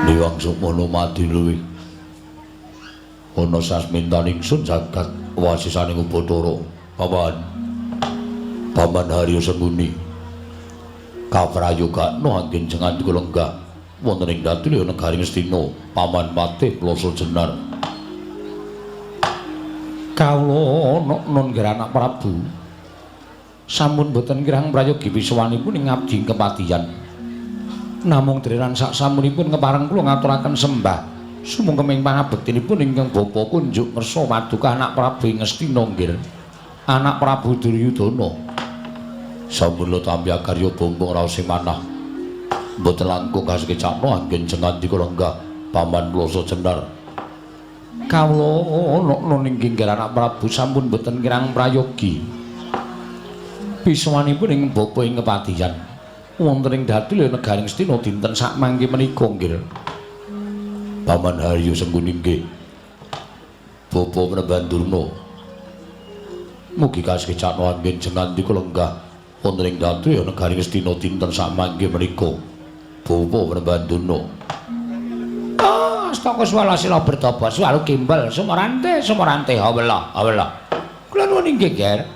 Dewang Sukmana mati luwih. Ana sasmintan ingsun jagat wasisaning Upacara. Paman. Paman Haryo Sengkuni. Kaprayogakna anggen jengandika lenggah wonten ing Datulya negari Ngastina. Paman Patih Plasa Jenar. Kawula nun nggih anak Prabu. Sampun boten kirang prayogi pisuwanipun ing abdi kepatihan. Namung dherenan sak samunipun kepareng kula ngaturaken sembah sumungkeming pangabektinipun ingkang bapa kunjuk ngersa paduka anak Prabu Ngastina nggih. Anak Prabu Duryudana. Sampun tampi akarya bombong raos manah. Mboten langkung kasekecakna anggen jengandika lenggah Paman Plasa Jenar. Kawula nun inggih anak Prabu sampun boten kirang prayogi. Pisuwanipun ing bapa ing kepatihan. Wonten ing Datulya negari Ngastina dinten sakmangke menika nggih. Paman Haryo Sengkuni nggih. Bapa Panembahan Durna. Mugi kasekecakna anggen jengandika lenggah wonten ing Datulya negari Ngastina dinten sakmangke menika. Bapa Panembahan Durna. Ah, astaka swala sila bertapa swalu kimbel sumorante sumorante hawela hawela. Kula nuwun inggih, Ger.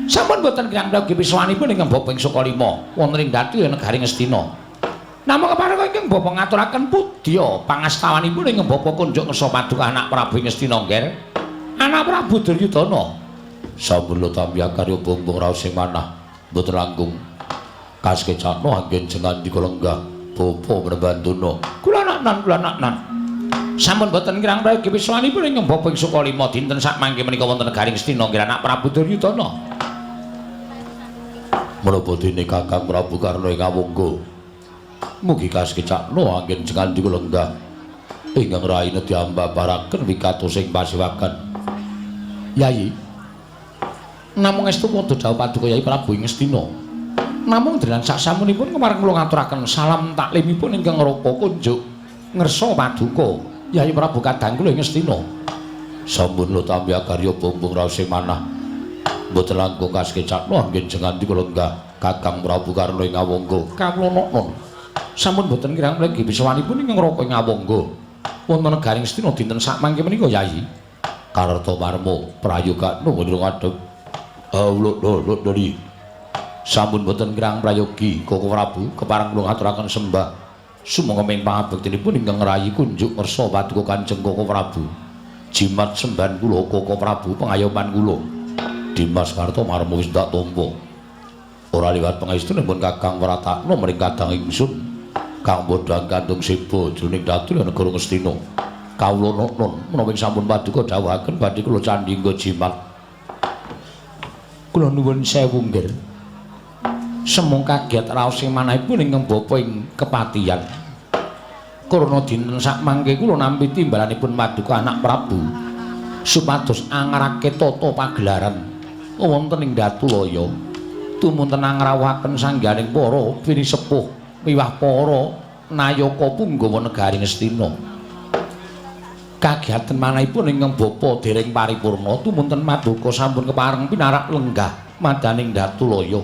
Sampun boten kirang prayogi pisuwanipun ingkang bapa ing Sukalima wonten ing Datulya negari Ngastina. Namung kepareng ingkang bapa ngaturaken pudya pangastawanipun ingkang bapa kunjuk ngersa paduka anak Prabu Ngastina nggih. Anak Prabu Duryudana. Sampun tampi akarya bombong raos sing manah mboten langkung kasekecakna anggen jengandika lenggah bapa Panembahan Durna. Kula naknan kula naknan. Sampun boten kirang prayogi pisuwanipun ingkang bapa ing Sukalima dinten sakmangke menika wonten negari Ngastina nggih anak Prabu Duryudana. Menapa dene Kakang Prabu Karna ing Awangga? Mugi kasekecakna anggen jengandika lenggah ingkang raine diambabaraken wigatos ing pasewakan. Yayi. Namung estu padha dawuh paduka Yayi Prabu ing Ngastina. Namung delan sak samunipun kepareng kula ngaturaken salam taklimipun ingkang raka kunjuk ngersa paduka Yayi Prabu kadang kula ing Ngastina. Sampun lho tampi akarya bombong raos sing manah. Mboten langkung kasekecakna anggen jengandika lenggah Kakang Prabu Karna ing Awangga. Kawula noknon. Sampun boten kirang mligi pisuwanipun ingkang raka ing Awangga. Wonten negari Ngastina dinten sakmangke menika Yayi. Kartomarma prayogakna ngira ngadhep. Awula dari. Sampun boten kirang prayogi Koko Prabu kepareng kula ngaturaken sembah sumangga pangabektinipun ingkang ngrayi kunjuk ngersa paduka Kanjeng Koko Prabu. Jimat sembahan kula Koko Prabu pengayoman kula. Dimas Kartomarma wis ndak tampa. Ora liwat pangestunipun Kakang Wratakna mring kadang ingsun kang bodhang kandung seba jroning Datulya negara Ngastina. Kawula noknon menawi sampun paduka dawuhaken badhe kula candhingga jimat. Kula nuwun sewu nggih. Semung kaget raos sing manahipun ingkang bapa ing kepatihan. Karna dinten sakmangke kula nampi timbalanipun paduka anak Prabu supados angrake tata pagelaran wonten ing Datulaya. Tumunten angrawuhaken sangganing para pinisepuh miwah para nayaka punggawa negari Ngastina. Kagiatan manahipun ingkang bapa dereng paripurna tumunten paduka sampun kepareng pinarak lenggah madaning Datulaya.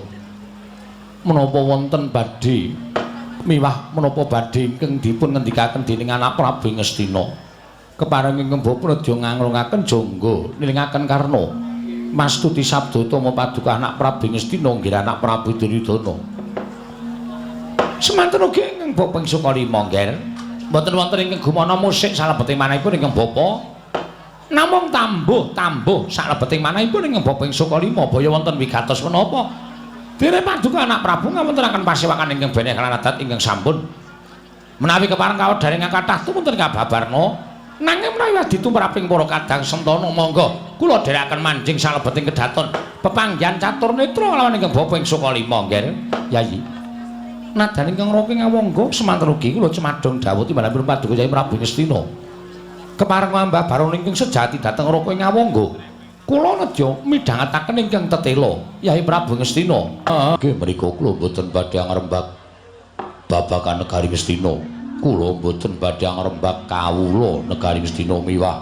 Menapa wonten badhe miwah menapa badhe ingkang dipun ngendikaken dening anak Prabu Ngastina. Kepareng ingkang bapa nedya nganglungaken jangga nilingaken karna mastuti sabda utama paduka anak Prabu Ngastina nggih anak Prabu Duryudana. Semanten ugi ingkang bapa ing Sukalima nggih. Mboten wonten ingkang gumana musik salebeting manahipun ingkang bapa. Namung tambuh-tambuh salebeting manahipun ingkang bapa ing Sukalima baya wonten wigatos menapa. Dene paduka anak Prabu ngawontenaken pasewakan ingkang beneh lan adat ingkang sampun. Menawi kepareng kawedharing kathah tumunten kababarna, nanging menawi ditumraping para kadang sentana monggo kula dherekaken manjing salebeting kedaton pepanggihan catur netra lawan ingkang bapa ing Sukalima nggih. Yayi. Nadan ingkang raka ngawangga semanten ugi kula cemadong dawuh timbalanipun paduka Yayi Prabu Ngastina. Kepareng ambabaron ingkang sejati dhateng raka ing Awangga. Kula nedya midhangetaken ingkang tetela Yayi Prabu Ngastina. Nggih menika kula mboten badhe ngrembak babagan negari Ngastina. Kula mboten badhe ngrembak kawula negari Ngastina miwah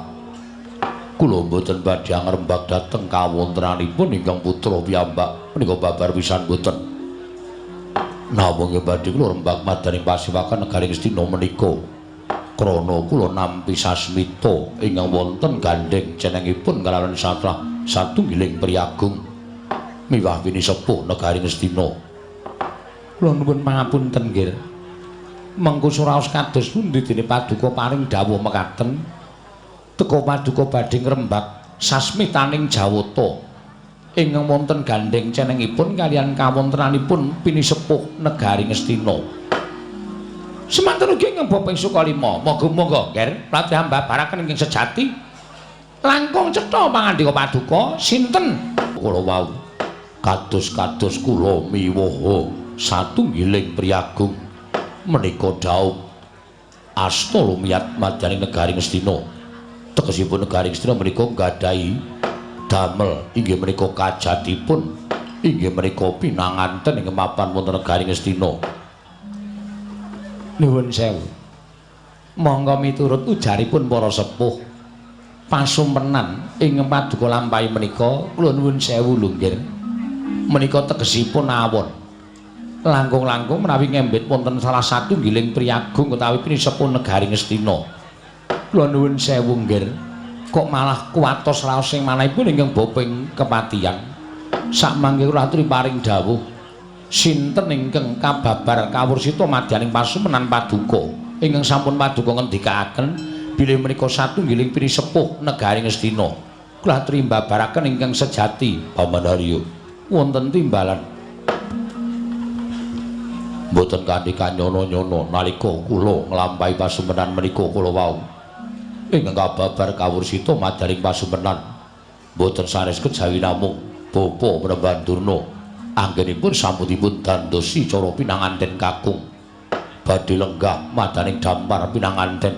kula mboten badhe ngrembak dhateng kawontenanipun ingkang putra piyambak menika babar pisan mboten. Namung badhe kula rembag madaning pasiwakan negari Ngastina menika krana kula nampi sasmita ingkang wonten gandheng cenengipun kalawan salah satunggiling priyagung miwah pinisepuh negari Ngastina. Kula nuwun pangapunten nggih. Mengko suraos kados pundi dene paduka paring dawuh mekaten? Teka paduka badhe ngrembag sasmitaning Jawata ingkang wonten gandheng cenengipun kaliyan kawontenanipun pinisepuh negari Ngastina. Semanten ugi ingkang Bapa Sukalima, monggo-monggo nger latih ambabaraken ingkang sejati. Langkung cetha pangandika paduka sinten kula wau kados-kados kula miwoha satunggiling priyagung menika dhaup asta lumiyat madyaning negari Ngastina. Tegesipun negari Ngastina menika nggadahi damel inggih menika kajatipun inggih menika pinanganten ing mapan wonten negari Ngastina. Nuwun sewu. Monggo miturut ujaripun para sepuh pasumpenan ing paduka lampahi menika kula nuwun sewu lho nggih. Menika tegesipun awon. Langkung-langkung menawi ngembet wonten salah satunggiling priyagung utawi pinisepuh negari Ngastina. Kula nuwun sewu nggih. Kok malah kuwatos raos sing manahipun ingkang boping kepatihan. Sakmangke kula aturi paring dawuh sinten ingkang kababar kawursita madyaning pasumenan paduka ingkang sampun paduka ngendikaaken bilih menika satunggiling pinisepuh negari Ngastina. Kula aturi mbabaraken ingkang sejati Paman Haryo. Wonten timbalan mboten kanthi kanyono-nyono nalika kula nglampahi pasumenan menika kula wau ingkang kababar kawursita madyaning pasumenan mboten sanes kejawi namung Bapa Panembahan Durna anggenipun sampunipun dandosi cara pinanganten kakung badhe lenggah madaning dampar pinanganten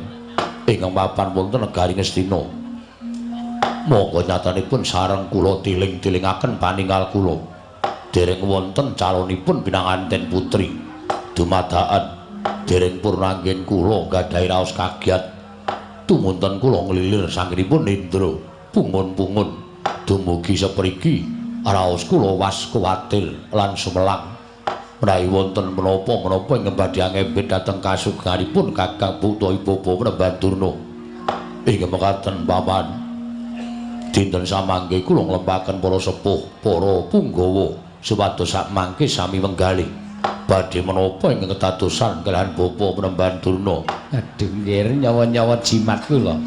ingkang mapan wonten negari Ngastina. Monggo nyatanipun sareng kula tiling-tilingaken paningal kula dereng wonten calonipun pinanganten putri dumadaan dereng purnanggen kula gadahi raos kagiat tumunten kula nglilir sanggenipun indra pungun-pungun dumugi sepriki raos kula was kuwatir lan sumelang menawi wonten menapa-menapa ingkang badhe angembet dhateng kasugenganipun Kakang utawi Bapa Panembahan Durna. Inggih mekaten paman, dinten samangke kula nglempaken para sepuh para punggawa supados sakmangke sami menggalih badhe menapa ingkang kedadosan kalihan Bapa Panembahan Durna. Aduh nggih, nyawa-nyawa jimat kula.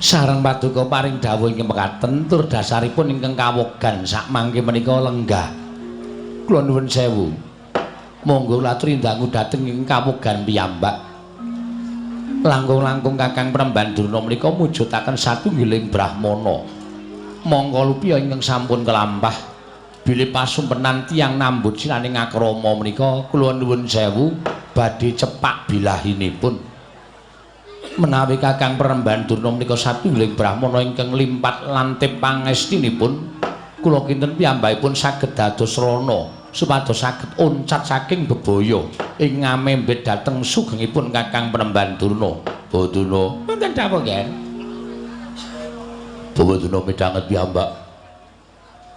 Sareng paduka paring dawuh ingkang mekaten tur dasaripun ingkang kawogan sakmangke menika lenggah. Kula nuwun sewu. Monggo laturi ndangu dhateng ing kawogan piyambak. Langkung-langkung Kakang Panembahan Durna menika mujudaken satunggiling brahmana. Monggo lupiya ingkang sampun kelampah bilih pasumpenan tiyang nambut sinaning akrama menika kula nuwun sewu badhe cepak bilahinipun. Menawi Kakang Panembahan Durna menika satunggiling brahmana ingkang limpat lantip pangestinipun kula kinten piyambakipun saged dados rana supados saged oncat saking bebaya ing ngamembet dhateng sugengipun Kakang Panembahan Durna. Baduna wonten dawuh nggih. Bapak Durna midhanget piyambak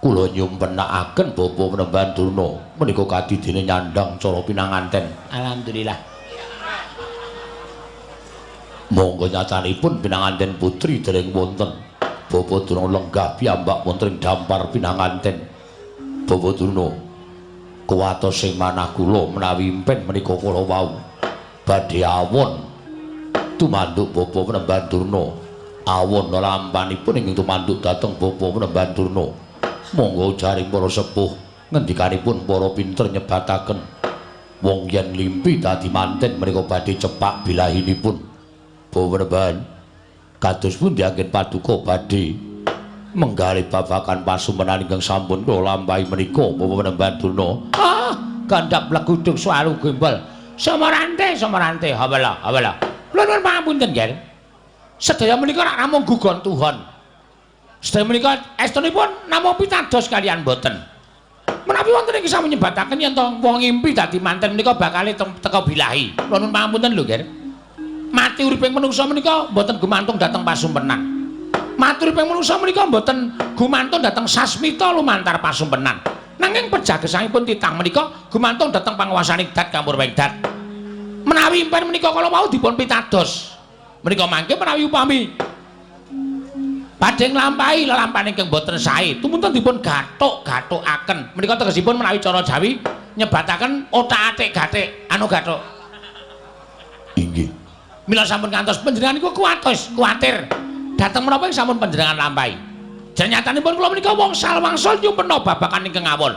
kula nyumpenakaken Bapak Panembahan Durna menika kadidene nyandhang cara pinanganten. Alhamdulillah. Monggo nyatanipun pinanganten putri dereng wonten. Bapak Durna lenggah piyambak wonten ing dampar pinanganten. Bapak Durna kuwatos sing manah kula menawi impen menika kula wau badhe awon tumanduk Bapak Panembahan Durna. Awon lampanipun ingkang tumanduk dhateng Bapak Panembahan Durna. Monggo jaring para sepuh ngendikanipun para pinter nyebataken wong yen limpi dadi manten menika badhe cepak bilahinipun. Bapak Panembahan kados pundi anggen paduka badhe menggalih babagan pasumenan ingkang sampun kula lampahi menika Bapak Panembahan Durna. Ah, gandhap legudung suwaru gembol. Samarante, samarante, hawala, hawala. Kula nuwun pangapunten, nggih. Sedaya menika rak namung gugon tuhon. Sedaya menika estunipun namung pitados kaliyan boten. Menawi wonten ing sami nyebataken yen to wong ngimpi dadi manten menika bakale teka bilahi. Kula nuwun pangapunten lho, nggih. Mati uriping manungsa menika mboten gumantung dhateng pasumpenan. Mati uriping manungsa menika mboten gumantung dhateng sasmita lumantar pasumpenan. Nanging pejah gesangipun titah menika gumantung dhateng panguwasaning Dat Kampurwengdat. Menawi impen menika kala wau dipun pitados. Menika mangke menawi upami badhe nglampahi lelampahan ingkang boten sae, tumunten dipun gathuk-gathukaken. Menika tegesipun menawi cara Jawi nyebataken othak-athik gathik, anu gathuk. Inggih. Mila sampun ngantos panjenengan niku kuwatos, kuwatir dhateng menapa ing sampun panjenengan lampahi. Janyatanipun kula menika wong salwangsul nyumpena babagan ingkang awon.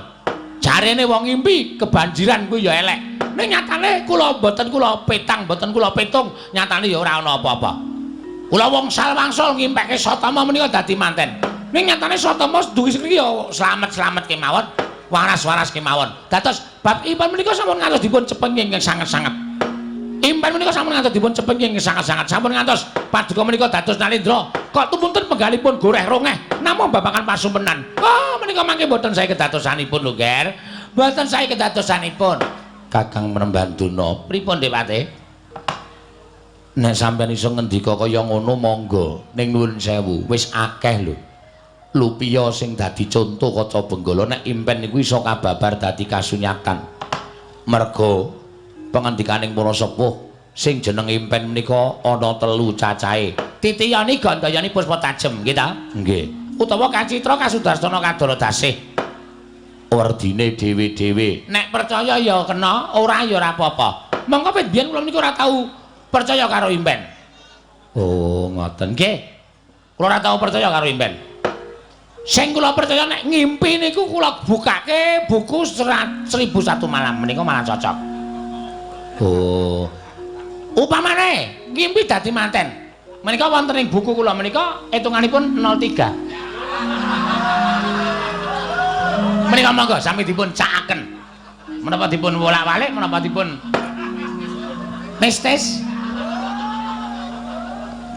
Jarene wong ngimpi kebanjiran kuwi ya elek. Ning nyatane kula mboten kula petang, mboten kula petung, nyatane ya ora ana apa-apa. Kula wong salwangsul ngimpekke Satama menika dadi manten. Ning nyatane Satama dugi saiki ya slamet-slamet kemawon, waras-waras kemawon. Dados bab impen menika sampun ngantos dipun cepenging ingkang sanget-sanget. Impen menika sampun ngantos dipun cepenging sanget-sanget. Sampun ngantos paduka menika dados Nalendra. Kok tumunten penggalipun goreh rongeh namung babagan pasumpenan. Oh, menika mangke mboten sae kedadosanipun lho, Ger. Mboten sae kedadosanipun. Kakang Panembahan Durna, pripun Dewate? Nek sampeyan iso ngendika kaya ngono monggo, ning nuwun sewu, wis akeh lho. Lupiya sing dadi conto kaca Benggala nek impen niku iso kababar dadi kasunyatan. Merga pangandikaning para sepuh sing jeneng impen menika ana telu cacahe. Titiyani Gandayani Puspa Tajem, nggih ta? Nggih. Utawa Kacitra Kasudarsana Kadara Dasih. Werdine dhewe-dhewe. Nek percaya ya kena, ora ya ora apa-apa. Mongko pit biyen kula niku ora tau percaya karo impen. Oh, ngoten. Nggih. Kula ora tau percaya karo impen. Sing kula percaya nek ngimpi niku kula bukake buku 1001 Malam menika malah cocok. Oh. Upamane ngimpi dadi manten. Menika wonten ing buku kula menika hitunganipun 03. Menika monggo sami dipun cakaken. Menapa dipun wolak-walik, menapa dipun mistis.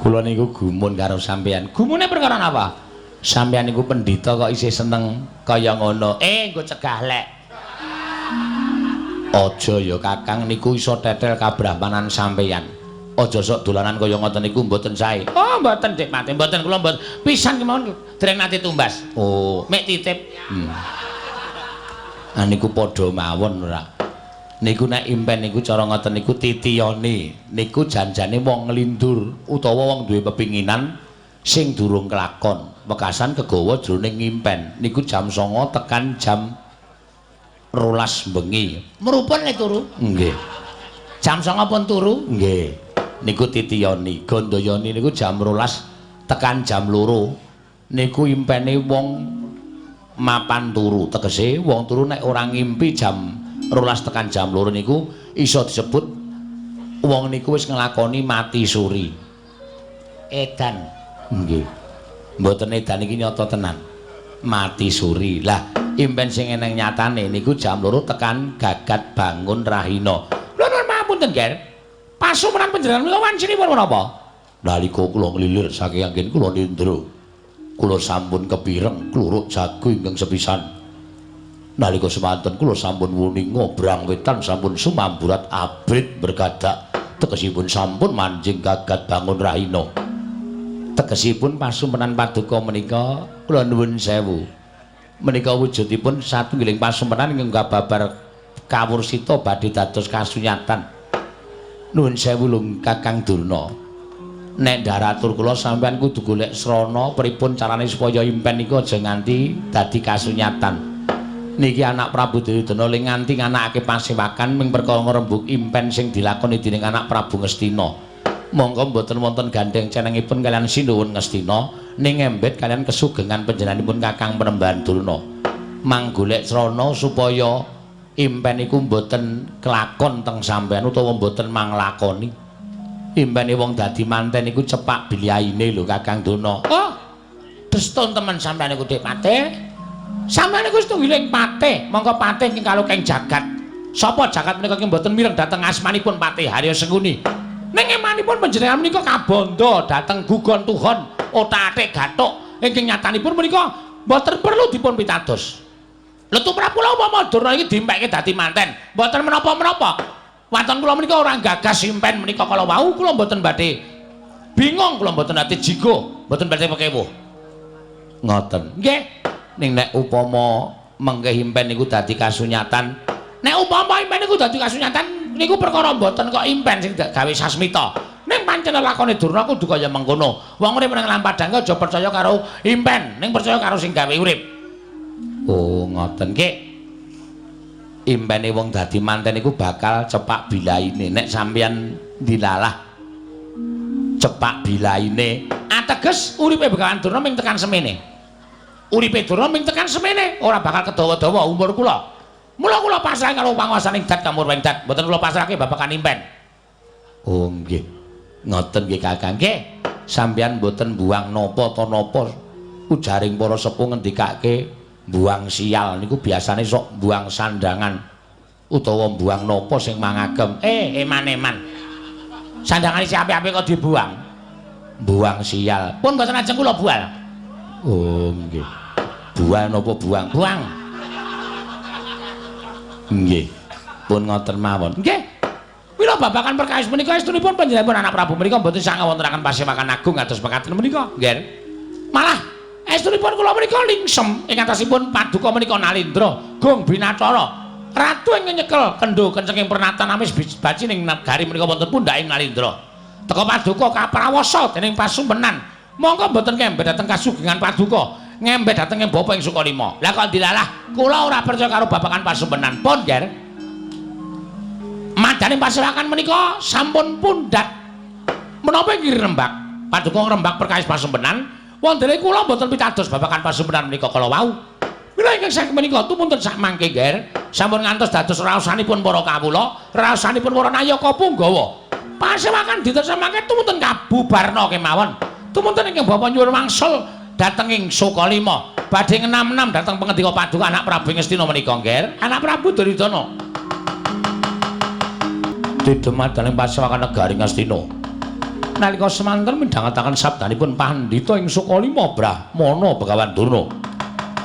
Kula niku gumun karo sampeyan. Gumune perkara napa? Sampeyan niku pendhita kok isih seneng kaya ngono. Nggo cegah lek. Aja ya Kakang, niku iso tetel kabrahmanan sampeyan. Aja sok dolanan kaya ngoten niku mboten sae. Oh, mboten Dik Mate, mboten kula mboten. Pisan kemawon dereng nate tumbas. Oh, mek titip. Ah niku padha mawon ora. Niku nek impen niku cara ngoten niku titiyane. Niku janjane wong nglindur utawa wong duwe pepinginan sing durung kelakon. Wekasan kegawa jroning ngimpen. Niku jam 09.00 tekan jam 12 bengi. Mrupun le turu? Nggih. Jam 09.00 pun turu? Nggih. Niku titiyani. Gandayani niku jam 12 tekan jam 2. Niku impene wong mapan turu. Tegese wong turu nek ora ngimpi jam 12 tekan jam 2 niku iso disebut wong niku wis nglakoni mati suri. Edan. Nggih. Mboten edan iki nyata tenan. Mati suri. Lah, impen sing eneng nyatane niku jam 2 tekan gagat bangun rahina. Lho nuwun pangapunten, Ger. Pasumenan panjenengan menika wancinipun menapa? Nalika kula nglilir saking anggen kula nindra, kula sampun kepireng kluruk jago ingkang sepisan. Nalika semanten kula sampun wuninga brang wetan sampun sumamburat abrit bergadak, tegesipun sampun manjing gagat bangun rahina. Tegesipun pasumenan paduka menika kula nuwun sewu. Menika wujudipun satunggiling pasumenan ingkang kababar kawursita badhe dados kasunyatan. Nuwun sewu lho Kakang Durna. Nek ndaratur kula sampeyan kudu golek srana pripun carane supaya impen niku aja nganti dadi kasunyatan. Niki anak Prabu Duryudana ling nganti nganakake pasewakan ming perkara ngrembug impen sing dilakoni dening anak Prabu Ngastina. Monggo mboten wonten gandheng cenengipun kaliyan Sinuwun Ngastina ning embet kaliyan kesugengan panjenenganipun Kakang Panembahan Durna. Mang golek srana supaya impen iku mboten kelakon teng sampeyan utawa mboten manglakoni. Impene wong dadi manten iku cepak biliaine lho Kakang Durna. Oh, destun temen sampeyan iku Dik Patih. Sampeyan niku setunggiling patih, mongko patih ing kalukeng jagat. Sapa jagat menika ki mboten mireng dhateng asmanipun Patih Harya Sengkuni. Ning emanipun panjenengan menika kabandha dhateng gugon tuhon othak-athik gathuk ingkang nyatanipun menika mboten perlu dipun pitados. Lho tumrap kula upama Durna iki dimpekke dadi manten, mboten menapa-menapa. Waton kula menika ora gagas impen menika kala wau kula mboten badhe bingung, kula mboten nate jigo, mboten badhe pekewuh. Ngoten. Nggih. Ning nek upama Mengke impen niku dadi kasunyatan. Nek umpama impen niku dadi kasunyatan niku perkara mboten kok impen sing gawe sasmita. Ning pancen lakone Durna kudu kaya mengkono. Wong urip nang lampadang aja percaya karo impen, ning percaya karo sing gawe urip. Oh, ngoten nggih. Impene wong dadi manten iku bakal cepak bilaine. Nek sampeyan dilalah cepak bilaine, ateges uripe Begawan Durna ming tekan semene. Uripe Durna ming tekan semene, ora bakal kedawa-dawa umur kula. Mula kula pasrah karo panguwasaning dat kamurweng dat, mboten kula pasrahke babagan impen. Oh nggih. Ngoten nggih Kakang. Nggih. Sampeyan mboten buang napa ta napa ujaring para sepuh ngendikake buang sial niku biasane sok buang sandangan utawa buang napa sing mangagem. Eman-eman. Sandangane si apik-apik kok dibuang. Buang sial. Pun mboten ajeng kula bual. Oh nggih. Buang napa buang? Buang. Nggih. Pun ngoten mawon. Nggih. Mila babagan perkawis menika estunipun panjenenganipun anak Prabu menika mboten sang wontenaken pasewakan agung kados mekaten menika. Nggih. Malah estunipun kula menika lingsem ing atasipun paduka menika Nalindra Gong Binacara. Ratu ingkang nyekel kendho kencenging pernatan amis baci ning nagari menika wonten pundhaking Nalindra. Teka paduka kaprawasa dening pasumpenan. Monggo mboten ngembet dhateng kasugengan paduka, ngembet dhateng bapa ing Sukalima. Lah kok dilalah kula ora percaya karo babagan pasumpenan. Pun, Ger. Madaning pasewakan menika sampun pundhat. Menapa inggih rembak? Paduka ngrembak perkawis pasumpenan, wontene kula mboten pitados babagan pasumpenan menika kala wau. Mila ingkang saking menika tumunten sak mangke, Ger, sampun ngantos dados raosanipun para kawula, raosanipun para nayaka punggawa. Pasewakan dinten samangke tumunten kabubarna kemawon. Tumunten ingkang bapa nyuwun wangsul dhateng ing Sukalima. Badhe ngenam-enam dhateng pangendika paduka anak Prabu Ngastina menika, Ger. Anak Prabu Duryudana. Didemadaning pasewakan negari Ngastina. Nalika semanten midhangetaken sabdanipun pandhita ing Sukalima Brahmana Begawan Durna.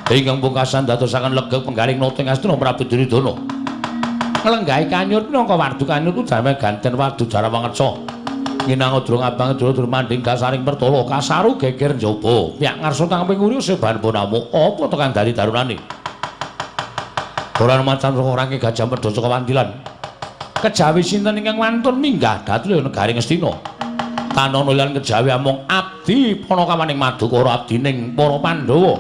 Ingkang pungkasan dadosaken legeg penggaling nata ing Astina Prabu Duryudana. Nglenggahi kanyur minangka wardu kanyur ujame ganten wardu Jarawangeca. Nginang udrung abang dur manding dasaring pertala kasaru geger njaba. Piyak ngarsa tangping nguri seban bonamu apa tekan dadi darunane. Ora macan rangke gajah medha saka wandilan. Kejawi sinten ingkang wantun minggah dhateng negari Ngastina. Tanana lan kejawi amung abdi panakawaning Madukara abdining para Pandhawa.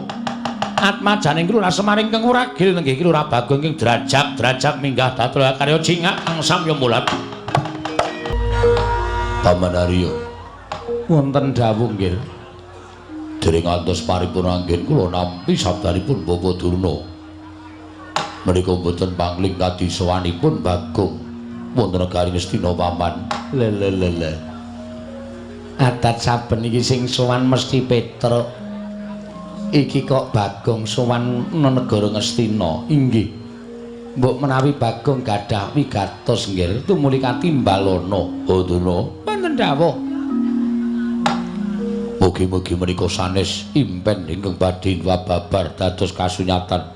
Atmajaning Lurah Semar ingkang wuragil nenggih Lurah Bagong ing drajak-drajak minggah dhateng karya cingak kang samya mulat. Paman Arya, wonten dawuh nggih. Dereng ngantos paripurna anggen kula nampi sabdanipun Bapak Durna. Menika mboten pangling kadisowanipun Bagong wonten negari Ngastina paman. Le le le le. Adat saben iki sing sowan mesti petruk. Iki kok Bagong sowan negara Ngastina. Inggih. Mbok menawi Bagong gadah wigatos nggih tumuli katimbalana. Oh Durna, wonten dawuh. Mugi-mugi menika sanes impen ingkang badhe babar dados kasunyatan.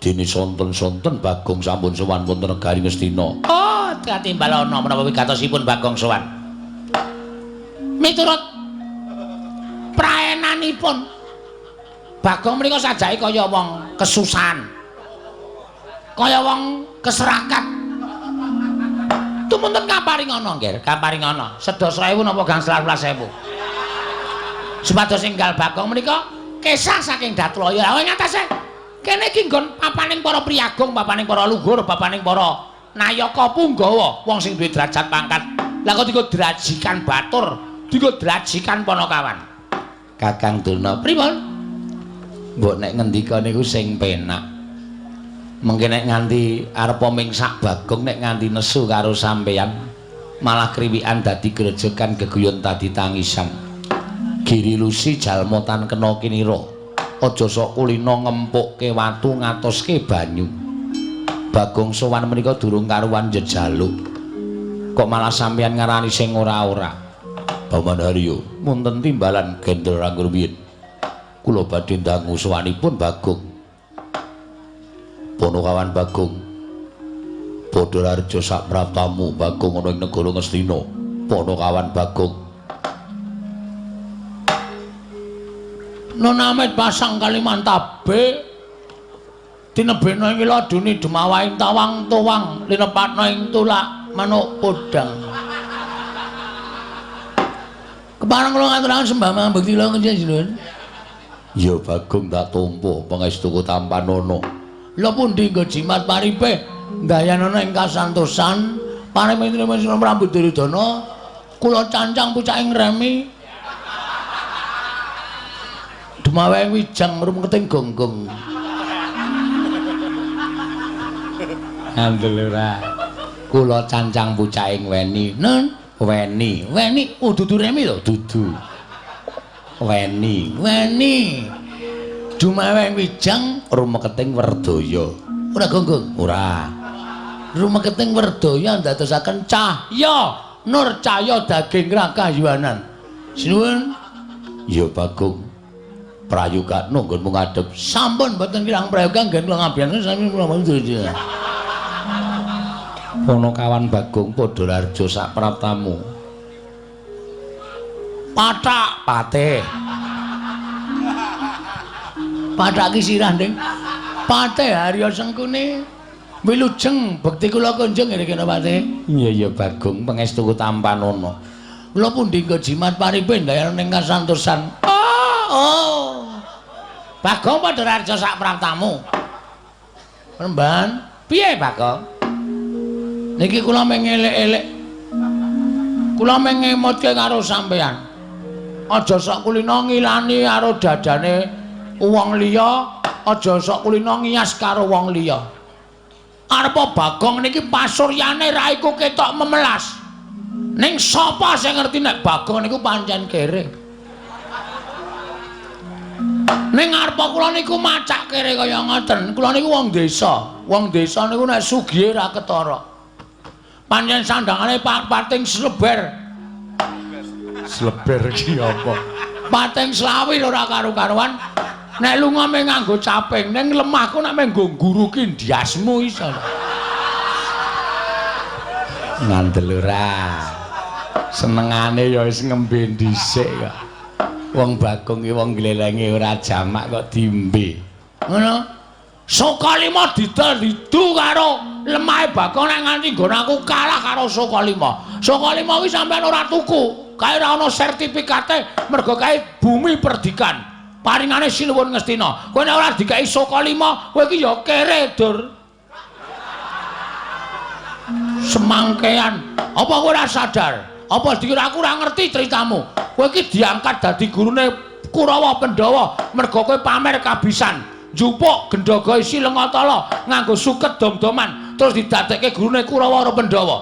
Dene sonten-sonten Bagong sampun sowan wonten negari Ngastina. Oh, katimbalana menapa wigatosipun Bagong sowan. Miturut praenanipun Bagong menika sajake kaya wong kesusahan. Kaya wong keserakat. Tumunten kaparingana, Nggih, kaparingana. Sedasa ewu napa gangsal welas ewu. Supados enggal Bagong menika kesah saking Datlaya. Lah ing atase kene iki nggon papaning para priyagung, papaning para luhur, papaning para nayaka punggawa, wong sing duwe derajat pangkat. Lah kok dienggo drajikan batur, dienggo drajikan panakawan. Kakang Durna, pripun? Mbok nek ngendika niku sing penak. Mengke nek nganti arep mingsak Bagong nek nganti nesu karo sampeyan malah kriwikan dadi grejegan geguyon dadi tangisan. Giri lusi jalma tan kena kinira. Aja sok kulina ngempukke watu ngatoske banyu. Bagong sowan menika durung karuwan jejaluk. Kok malah sampeyan ngarani sing ora-ora. Paman Haryo, wonten timbalan gendel ranggur rumiyin. Kula badhe ndangu sowanipun Bagong. Panakawan Bagong. Padha rareja sak praptamu Bagong ana ing negara Ngastina. Panakawan Bagong. Nonamit pasang Kalimantabe Tinebena ing laduni dumawaing tawang tuwang linepatna ing tulak manuk podang. Kepareng kula ngaturaken sembah mangabekti kula njenengan. Ya Bagong tak tampa pangestuku tampanana. Lha pundi nggo jimat paripe ndayanana ing kasantosan paring Prabu Duryudana kula cancang pucaking remi dumawaing wijang rumeketing gonggong. Ngandel ora. Kula cancang pucaking weni. Nun, weni. Weni, oh dudu remi to, dudu. Weni, weni. Dumaweng wijang rumeketing werdaya. Ora gonggong? Ora. Rumeketing werdaya ndadosaken cahya, nur cahya daging rakayuwanan. Sinuwun. Ya Bagong. Prayogakno nggonmu ngadhep. Sampun mboten kirang prayoga nggen kula ngabiyasani sami kula mboten. Ponokawan Bagong padha raja sak praptamu. Pathak patih. Pathak ki sirah, Ding. Patih Harya Sengkuni wilujeng bekti kula kunjung ngriki Patih. Iya iya Bagong pangestuku tampanana. Kula pundi nggo jimat paripe ndayana ning kasantosan. Oh, oh. Bagong padha raja sak praptamu. Remban, piye Bagong? Niki kula mung elek-elek. Kula mung ngemutke karo sampeyan. Aja sok kulina ngilani karo dadane wong liya, aja sok kulina ngiyas karo wong liya. Arepa Bagong niki pasuryane raiku ketok memelas. Ning sapa sing ngerti nek Bagong niku pancen kere? Ning arepa kula niku macak kere kaya ngoten. Kula niku wong desa. Wong desa niku nek sugihe ra ketara. Pancen sandangane pating sleber. Sleber ki apa? Pating slawir ora karu-karuan. Nek lunga mung nganggo caping, ning lemahku nek mung nggo ngguruki ndiasmu iso. Ngandel ora. Senengane ya wis ngembe dhisik kok. Wong Bagong ki wong glelenge ora jamak kok diombe. Ngono. Sukalima didol didu karo lemahe Bagong nek nganti nggon aku kalah karo Sukalima. Sukalima kuwi sampean ora tuku, kae ora ana sertifikate mergo kae bumi perdikan. Paringane Sinuwun Ngastina. Kowe nek ora dikai Sukalima, kowe iki ya kere, Dur. Semangkean. Apa kowe ora sadar? Apa dikira aku ora ngerti ceritamu? Kowe iki diangkat dadi gurune Kurawa Pandhawa mergo kowe pamer kabisan. Njupuk gendhaga isi Lengatala nganggo suket dom-doman terus didadekke gurune Kurawa karo Pandhawa.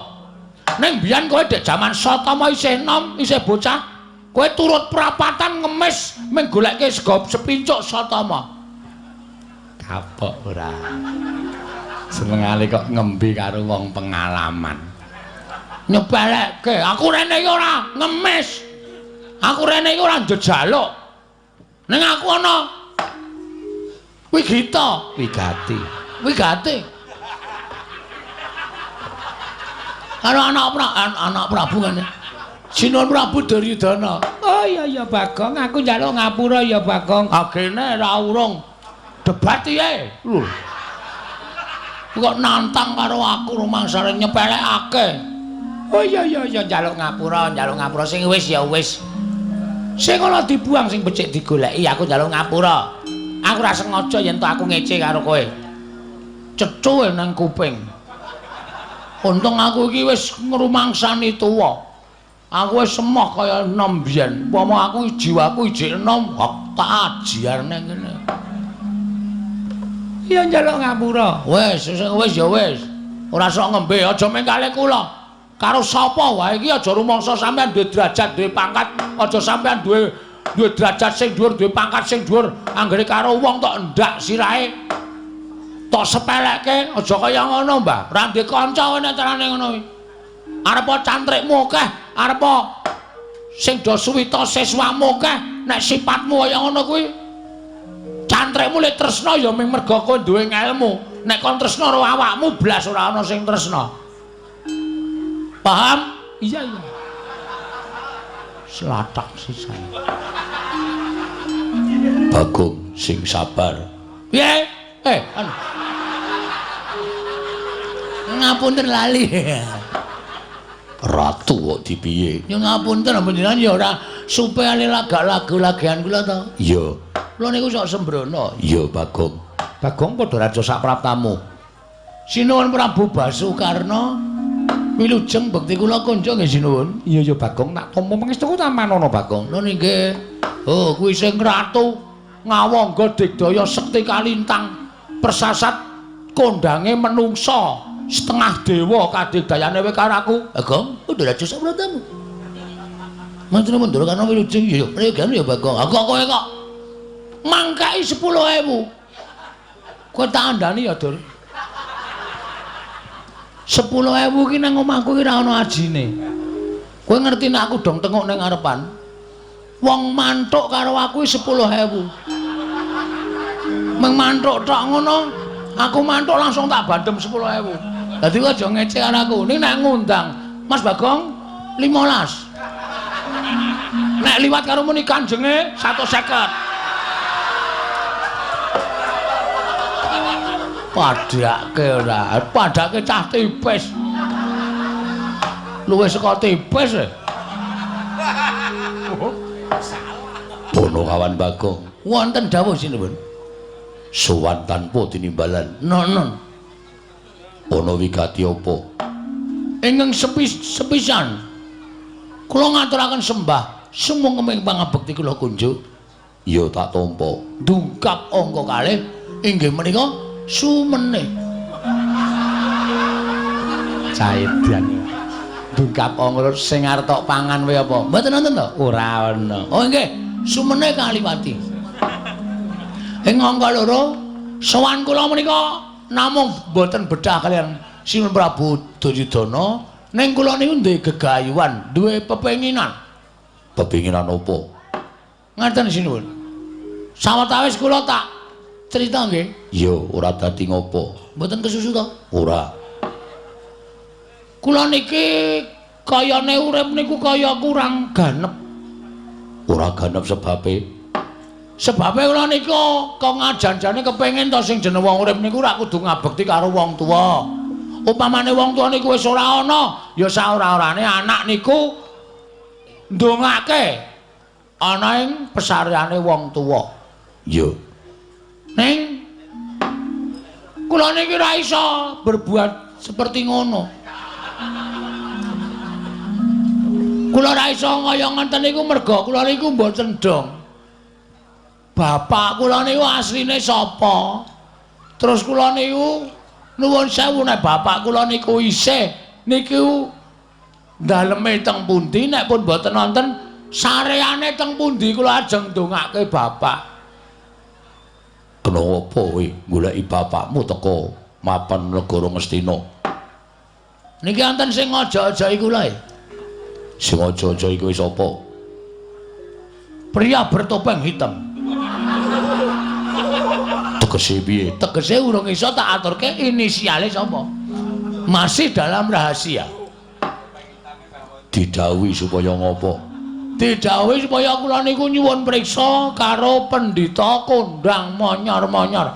Ning biyen kowe dek jaman Satama isih enom, isih bocah, kowe turut prapatan ngemis mung goleke sego sepincuk Satama. Kapok ora. Senengane kok ngembe karo wong pengalaman. Nyepelekke, aku rene iki ora ngemis. Aku rene iki ora njejaluk. Ning aku ana wigita, wigati. Wigati. Karo anak Prabu ngene. Sinuwun Prabu Duryudana. Oh iya iya Bagong, aku njaluk ngapura ya Bagong. Agene ra urung. Debat piye? Lho. Kok nantang karo aku rumangsane nyepelekake. Oh iya iya iya njaluk ngapura sing wis ya wis. Sing ana dibuang sing becik digoleki, aku njaluk ngapura. Aku ora sengaja yen to aku ngece karo kowe. Cecuwe nang kuping. Untung aku iki wis ngrumangsani tuwa. Aku wis emoh kaya enom biyen. Upama aku jiwaku ijik enom, tak ajiar nang kene. Iya njaluk ngapura. Wis, wis ya wis. Ora sok ngembe, aja mung kalih kula. Karo sapa wae iki aja rumangsa sampean duwe derajat, duwe pangkat, aja sampean duwe derajat sing dhuwur, duwe pangkat sing dhuwur, anggere karo wong tok endak sirahe. Tok sepelekke, aja kaya ngono, Mbah. Ora ndek kanca kowe nek carane ngono kuwi. Arepa cantrikmu akeh, arepa sing do suwita siswamu akeh, nek sipatmu kaya ngono kuwi cantrikmu lek tresna ya mung merga kowe duwe ngelmu. Nek kon tresna karo awakmu blas ora ana sing tresna. Paham? Iya iya. Selatak sisan. Bagong sing sabar. Piye? Anu. Ngapunten lali. Ratu kok dipiye? Ya ngapunten panjenengan ya ora supaya lagak lagu-lagian kula to. Iya. Kula niku sok sembrono. Iya, Bagong. Bagong padha raja sak praptamu. Sinuwun Prabu Basukarna wilujeng bekti kula konco nggih sinuwun. Iya ya Bagong, tak tampa pangestuku tamanono Bagong. Lho nggih. Oh, kuwi sing ratu ngawangga digdaya sekti kalintang persasat kondange menungsa setengah dewa kadigdayane kowe karo aku. Bagong, padha raja sak praptamu. Matur nuwun Ndara Karna wilujeng. Iya, ya Bagong. Aku kowe kok mangkai 10.000. Kowe tak andani ya, Dur. 10.000 ki nang omahku ki ora ana ajine. Kowe ngerti nek aku dong tenguk ning ngarepan. Wong mantuk karo aku 10.000. Meng mantuk tok ngono, aku mantuk langsung tak bandem 10.000. Dadi kowe aja ngece karo aku. Ning nek ngundang Mas Bagong 15. Nek liwat karo muni kanjenge 150. Padhake ora, padhake cah tipis. Luwih saka tipis e. Bono kawan Bagong. Wonten dawuh sinuwun. Sowan tanpa tinimbalan. Nonon. Ana wigati apa? Ingkang sepisan. Kula ngaturaken sembah sumangga pangabekti kula kunjuk. Ya tak tampa. Dungkap angka kalih inggih menika sumene. Caedan. Dungkap angka sing arep tok pangan kowe apa? Mboten wonten to? Ora ana. Oh nggih, sumene kaliwati. Ing angka loro, sowan kula menika namung mboten bedah kaliyan Sinuwun Prabu Duryudana, ning kula niku duwe gegayuhan, duwe pepenginan. Pepenginan apa? Ngaten sinuwun. Sawetawis kula tak cerita nggih. Iya, ora dadi ngopo. Mboten kesusu to? Ora. Kula niki kayane urip niku kaya kurang ganep. Ora ganep sebabe? Sebabe kula niku kok ngajan-jane kepengin to sing jeneng wong urip niku ora kudu ngabekti karo wong tuwa. Upamane wong tuwa niku wis ora ana, ya saora-orane anak niku ndongake ana ing pesareane wong tuwa. Iya. Ning kula niki ora iso berbuat seperti ngono. Kula ora iso kaya ngoten niku merga kula niku mboten dong. Bapak kula niku asline sapa? Terus kula niku nuwun sewu nek bapak kula niku isih niku daleme teng pundi, nek pun mboten wonten sareane teng pundi kula ajeng ndongake bapak. Kena apa kowe goleki bapakmu teko mapan negara Ngastina? Niki wonten sing aja-aja iku lho. Sing aja-aja iku sapa? Pria bertopeng hitam. Tegese piye? Tegese urung iso tak aturke inisiale sapa. Masih dalam rahasia. Didhawuhi supaya ngopo? Didhawuhi supaya kula niku nyuwun priksa karo pendhita kondang monyor-monyor.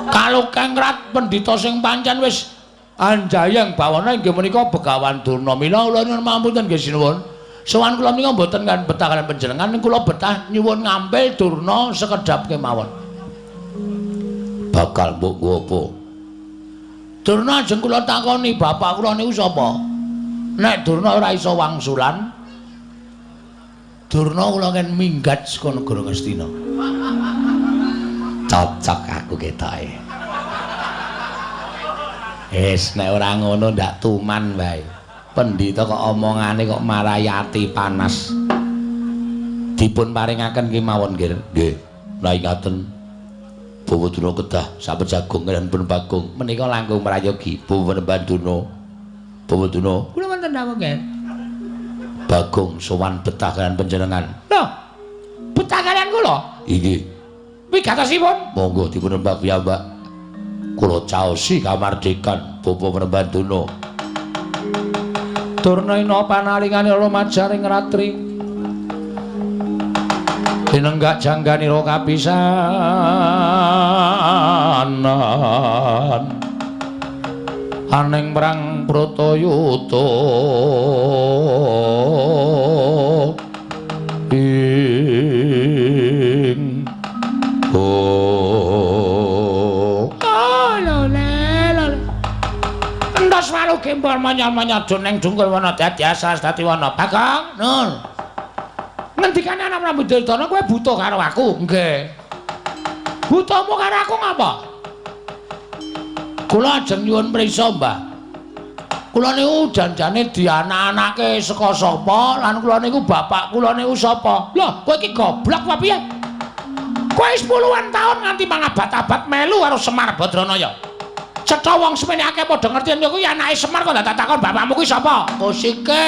Kalukengrat pendhita sing pancen wis anjayeng bawana inggih menika Begawan Durna. Mila kula nyuwun pamunten nggih sinuwun. Sowan kula menika mboten kan betah kaliyan panjenengan, kula betah nyuwun ngampil Durna sekedhap kemawon. Bakal mbok nggo apa? Durna ajeng kula takoni bapak kula niku sapa? Nek Durna ora iso wangsulan, Durna kula ken minggat saka negara Ngastina. Cocok aku ketoke. Wis nek ora ngono ndak tuman wae. Pendhita kok omongane kok marai ati panas. Dipun paringaken kemawon nggih. Nggih. Lah ingaten Bawa Durna kedah saben jagung kaliyan pun Bagong menika langkung prayogi Bawa Durna. Bawa Durna kula wonten dawuh nggih. Bagong sowan betah kaliyan panjenengan. Lho, betah kaliyan kula? Inggih. Wigatosipun? Monggo dipun rembag piyambak. Kula caosi kamardikan Bapak Prembanduna. Durna ina panalingane lumajaring ratri. Tinenggak jangganira kapisanan. Aning perang Bratayuda ing oh lho entos walu gembor manyar-manyar neng dungkul wana dadi asas dadi wana Bagong Nur. Ngendikane anak Prabu Duryudana kowe buta karo aku? Nggih. Butamu karo aku ngapa? Kula ajeng nyuwun prisa, Mbah. Kula niku janjane dianak-anake saka sapa lan kula niku bapak kula niku sapa? Lho, kowe iki goblok apa piye? Kowe wis puluhan taun nganti mangabad-abad melu karo Semar Badranaya. Cetha wong semene akeh padha ngerti yen kuwi anake Semar kok ndak takon bapakmu kuwi sapa? Kosike.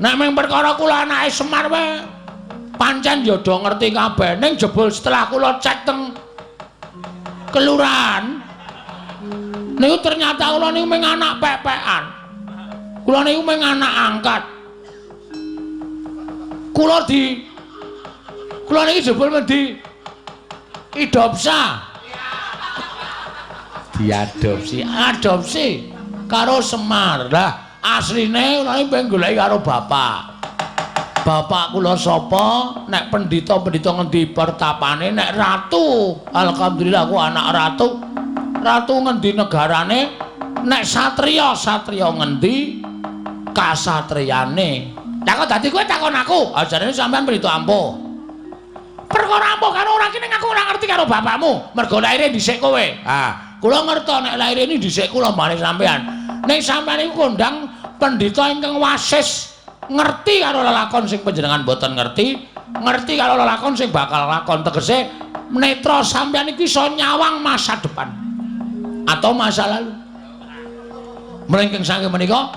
Nek mung perkara kula anake Semar wae pancen ya do ngerti kabeh. Ning jebul setelah kula cek teng kelurahan niku ternyata kula niku mung anak pepekan. Kula niku mung anak angkat. Kula niki jebul mendhi idopsa. Diadopsi, adopsi karo Semar. Lah asline kula niki pengen goleki karo bapak. Bapak kula sapa? Nek pendhita-pendhita ngendi pertapane, nek ratu, alhamdulillah aku anak ratu. Ratu ngendi negarane, nek satriya, satriya ngendi kasatriyane. Lah kok dadi kowe takon aku, ajarane sampean pendhita ampuh. Perkara ampuh karo ora ki ning aku ora ngerti karo bapakmu, mergo laire dhisik kowe. Ha, kula ngerti nek laire ini dhisik kula mbane sampean. Ning sampean iku kondang pendhita ingkang wasis, ngerti karo lelakon sing panjenengan mboten ngerti, ngerti karo lelakon sing bakal lakon. Tegese netra sampean iki iso nyawang masa depan atau masa lalu. Mlengking saking menika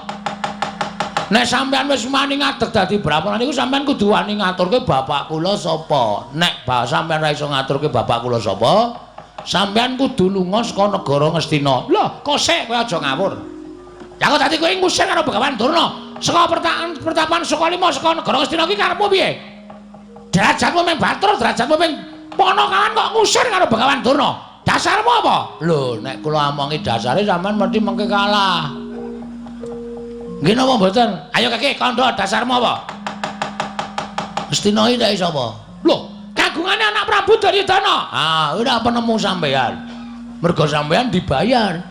nek sampean wis wani ngadeg dadi brahmana niku sampean kudu wani ngaturke bapak kula sapa. Nek sampean ora iso ngaturke bapak kula sapa, sampean kudu lunga saka negara Ngastina. Lho, kosek kowe aja ngawur. Ya kok dadi kowe ngusir karo Begawan Durna saka pertapan Sukalima saka negara Ngastina iki karepmu piye? Derajatmu mung Bathara, derajatmu mung Ponokawan kok ngusir karo Begawan Durna. Dasarmu apa? Lho, nek kula omongi dasare sampean mesti mengke kalah. Nggih napa mboten? Ayo kaki kandha dasarmu apa? Ngastina iki nek sapa? Lho, kagungane anak Prabu Duryudana. Ah, ora penemu sampean. Mergo sampean dibayar.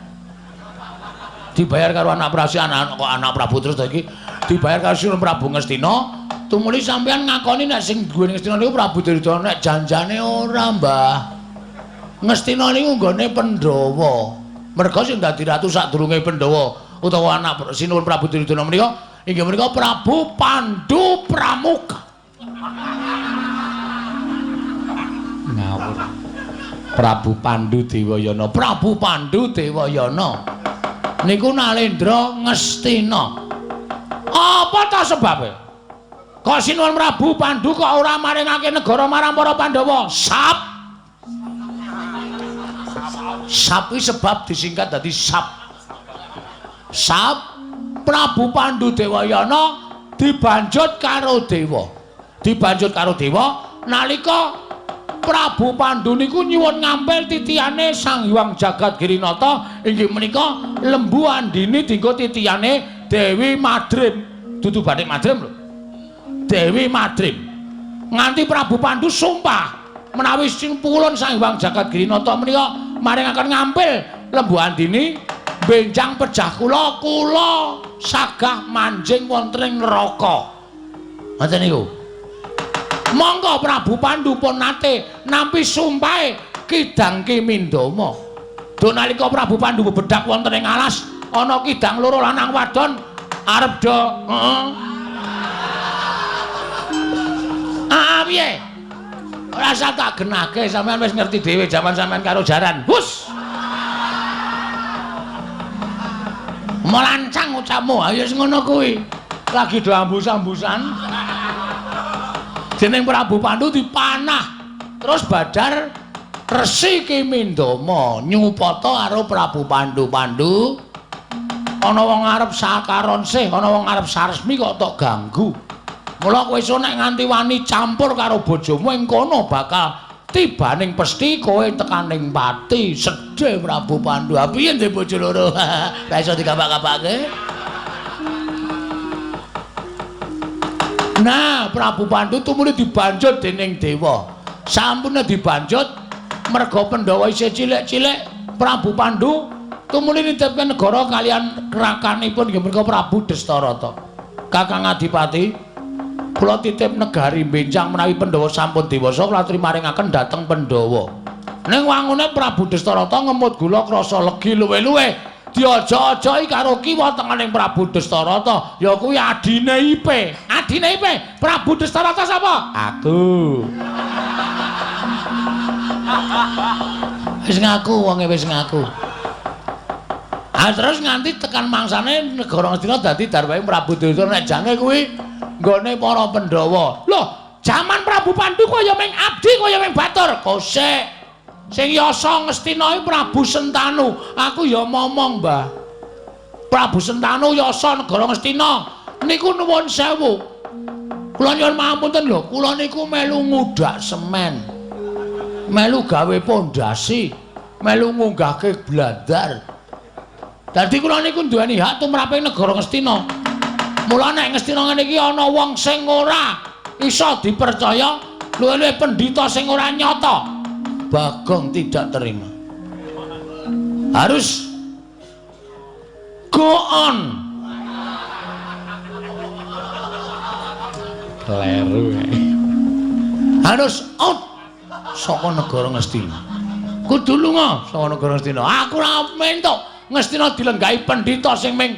Dibayar karo anak Prabu, anak kok anak Prabu terus to iki dibayar karo Sri Prabu Ngastina. Tumuli sampean ngakoni nek sing duwe Ngastina niku Prabu Duryudana, nek janjane ora, Mbah. Ngastina niku nggone Pandhawa. Merga sing dadi ratu sadurunge Pandhawa utawa anak Sinuwun Prabu Duryudana menika inggih menika Prabu Pandu Pramuka. Ngawur. Prabu Pandu Dewayana, Prabu Pandu Dewayana niku Nalendra Ngastina. Apa ta sebabe? Kok Sinuwun Prabu Pandu kok ora maringake negara marang para Pandhawa? Sap. Sap iki sebab disingkat dadi sap. Sap Prabu Pandu Dewayana dibanjut karo dewa. Dibanjut karo dewa nalika Prabu Pandu niku nyuwun ngampil titihane Sang Hyang Jagat Girinata inggih menika Lembu Andini dinggo titihane Dewi Madrim. Dudu batik Madrim lho. Dewi Madrim. Nganti Prabu Pandu sumpah menawi sing pulun Sang Hyang Jagat Girinata menika maringaken ngampil Lembu Andini benjang pejah kula, kula sagah manjing wonten ing neraka. Ngoten niku. Monggo Prabu Pandu pun nate nampi sumpahe Kidang Ki Mindama. Duh nalika Prabu Pandu bebedak wonten ing alas ana kidang loro lanang wadon arep do heeh. Ah piye? Ora usah tak genahke, sampean wis ngerti dhewe jaman sampean karo jaran. Hus. Melancang ucapmu, ayo wis ngono kuwi. Lagi do ambus-ambusan. Jeneng Prabu Pandu dipanah. Terus badar Resi Ki Mindama nyupata karo Prabu Pandu. Pandu ana wong arep sakaron sih, ana wong arep saresmi kok tok ganggu. Mula kowe iso nek nganti wani campur karo bojomu ing kono bakal Tibaning pesti kowe tekaning pati. Sedih Prabu Pandu. Ha piye ndek bojo loro? Ra iso dikapak-kapake. Nah, Prabu Pandu tumuli dibanjut dening dewa. Sampune dibanjut merga Pandhawa isih cilik-cilik, Prabu Pandu tumuli nitipke negara kalian rakanipun inggih menika Prabu Destarata. Kakang Adipati, kula titip negari benjang menawi Pandhawa sampun dewasa kula aturi maringaken dhateng Pandhawa. Ning wangune Prabu Destarata ngemut gula krasa legi luwe-luwe. Diaja-ajai karo kiwa tengening Prabu Destarata, ya kuwi adine Ipe. Adine Ipe, Prabu Destarata sapa? Aku. Wis ngaku wonge wis ngaku. Ah terus nganti tekan mangsane negara Ngastina dadi darwahe Prabu Duryudana. Nek jane kuwi nggone para Pandhawa. Loh, jaman Prabu Pandu kaya ming abdi kaya ming batur. Kosek. Sing yasa Ngastina iki Prabu Sentanu. Aku ya momong, Mbah. Prabu Sentanu yasa negara Ngastina niku nuwun sewu. Kula nyuwun pangapunten lho, kula niku melu ngudak semen. Melu gawe pondasi, melu ngunggahke blandar. Dadi kula niku duweni hak tumraping negara Ngastina. Mula nek Ngastina ngene iki ana wong sing ora iso dipercaya, luwih-luwih pendhita sing ora nyata. Bagong tidak terima. Harus go on. Kleru. Harus out saka negara Ngastina. Kudu lunga saka negara Ngastina. Aku ora mentuk Ngastina dilenggahi pendhita sing ming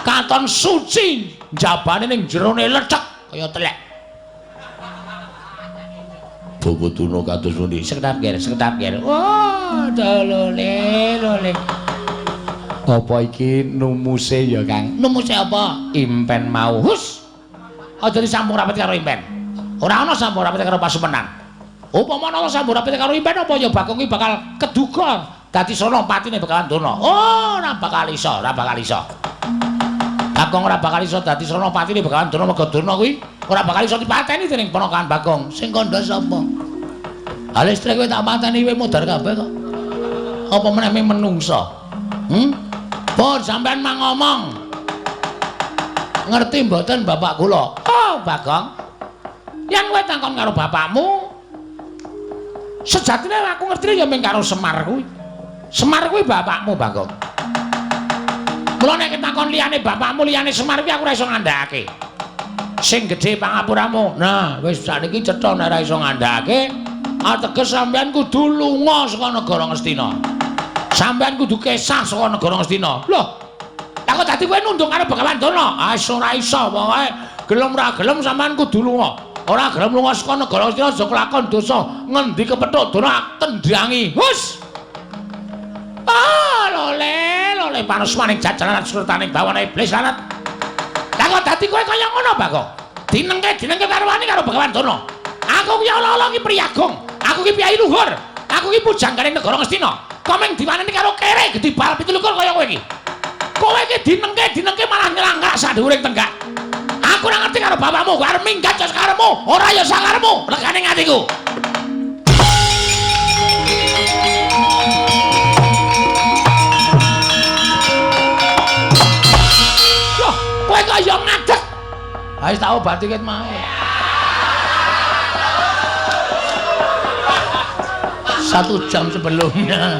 katon suci njabane ning jerone lethek kaya telek. Bapak Durna kados pundi? Sekedap ger, sekedap ger. Wah, dolole, lole. Apa iki numuse ya, Kang? Numuse apa? Impen mau. Hus. Aja disambung rapet karo impen. Ora ana sambung rapet karo pasumenan. Upama ana sambung rapet karo impen apa ya Bagong iki bakal keduga dadi sono patine bakalan Durna. Oh, ora bakal iso, ora bakal iso. Bagong ora bakal iso dadi sono patine bakalan Durna mergo Durna kuwi ora bakal iso dipateni dening ponakan Bagong. Sing kandha sapa? Ha listrik kowe tak pateni kowe modar kabeh kok. Apa meneh menungsa? Pun sampean mang ngomong. Ngerti mboten bapak kula? Oh, Bagong. Yen kowe takon karo bapakmu, sejatine aku ngerti ya mung karo Semar kuwi. Semar kuwi bapakmu, Bagong. Mula nek takon liyane bapakmu, liyane Semar kuwi aku ora iso ngandhakake. Sing gedhe pangapuramu. Nah, wis sakniki cetha nek ora iso ngandhakake, ateges sampean kudu lunga saka negara Ngastina. Sampean kudu kesah saka negara Ngastina. Loh, lah kok dadi kowe nunduk karo Begawan Durna? Ah, ora iso, pokoke gelem ora gelem sampean kudu lunga. Ora gelem lunga saka negara Ngastina aja kelakon dosa. Ngendi kepethuk Durna tendangi. Hus. Ah, lole, lole panusmaning jajaran surtaning bawana iblis lanat. Lah kok dadi kowe kaya ngono, Bagong? Dinengke karo wani karo Begawan Durna. Aku ki ala-ala ki priyagung. Aku ki piyai luhur. Aku ki pujangganing negara Ngastina. Kok mung diwaneni karo kere gedhi bal 27 kaya kowe iki. Kowe iki dinengke malah nylangkrak sadhuwuring tenggak. Aku ora ngerti karo bapakmu, kowe arep minggat ya sakarepmu, ora ya sakarepmu, regane atiku. Loh, kowe kok ya ngadeg. Ha wis tak obati ket mau. 1 jam sebelumnya.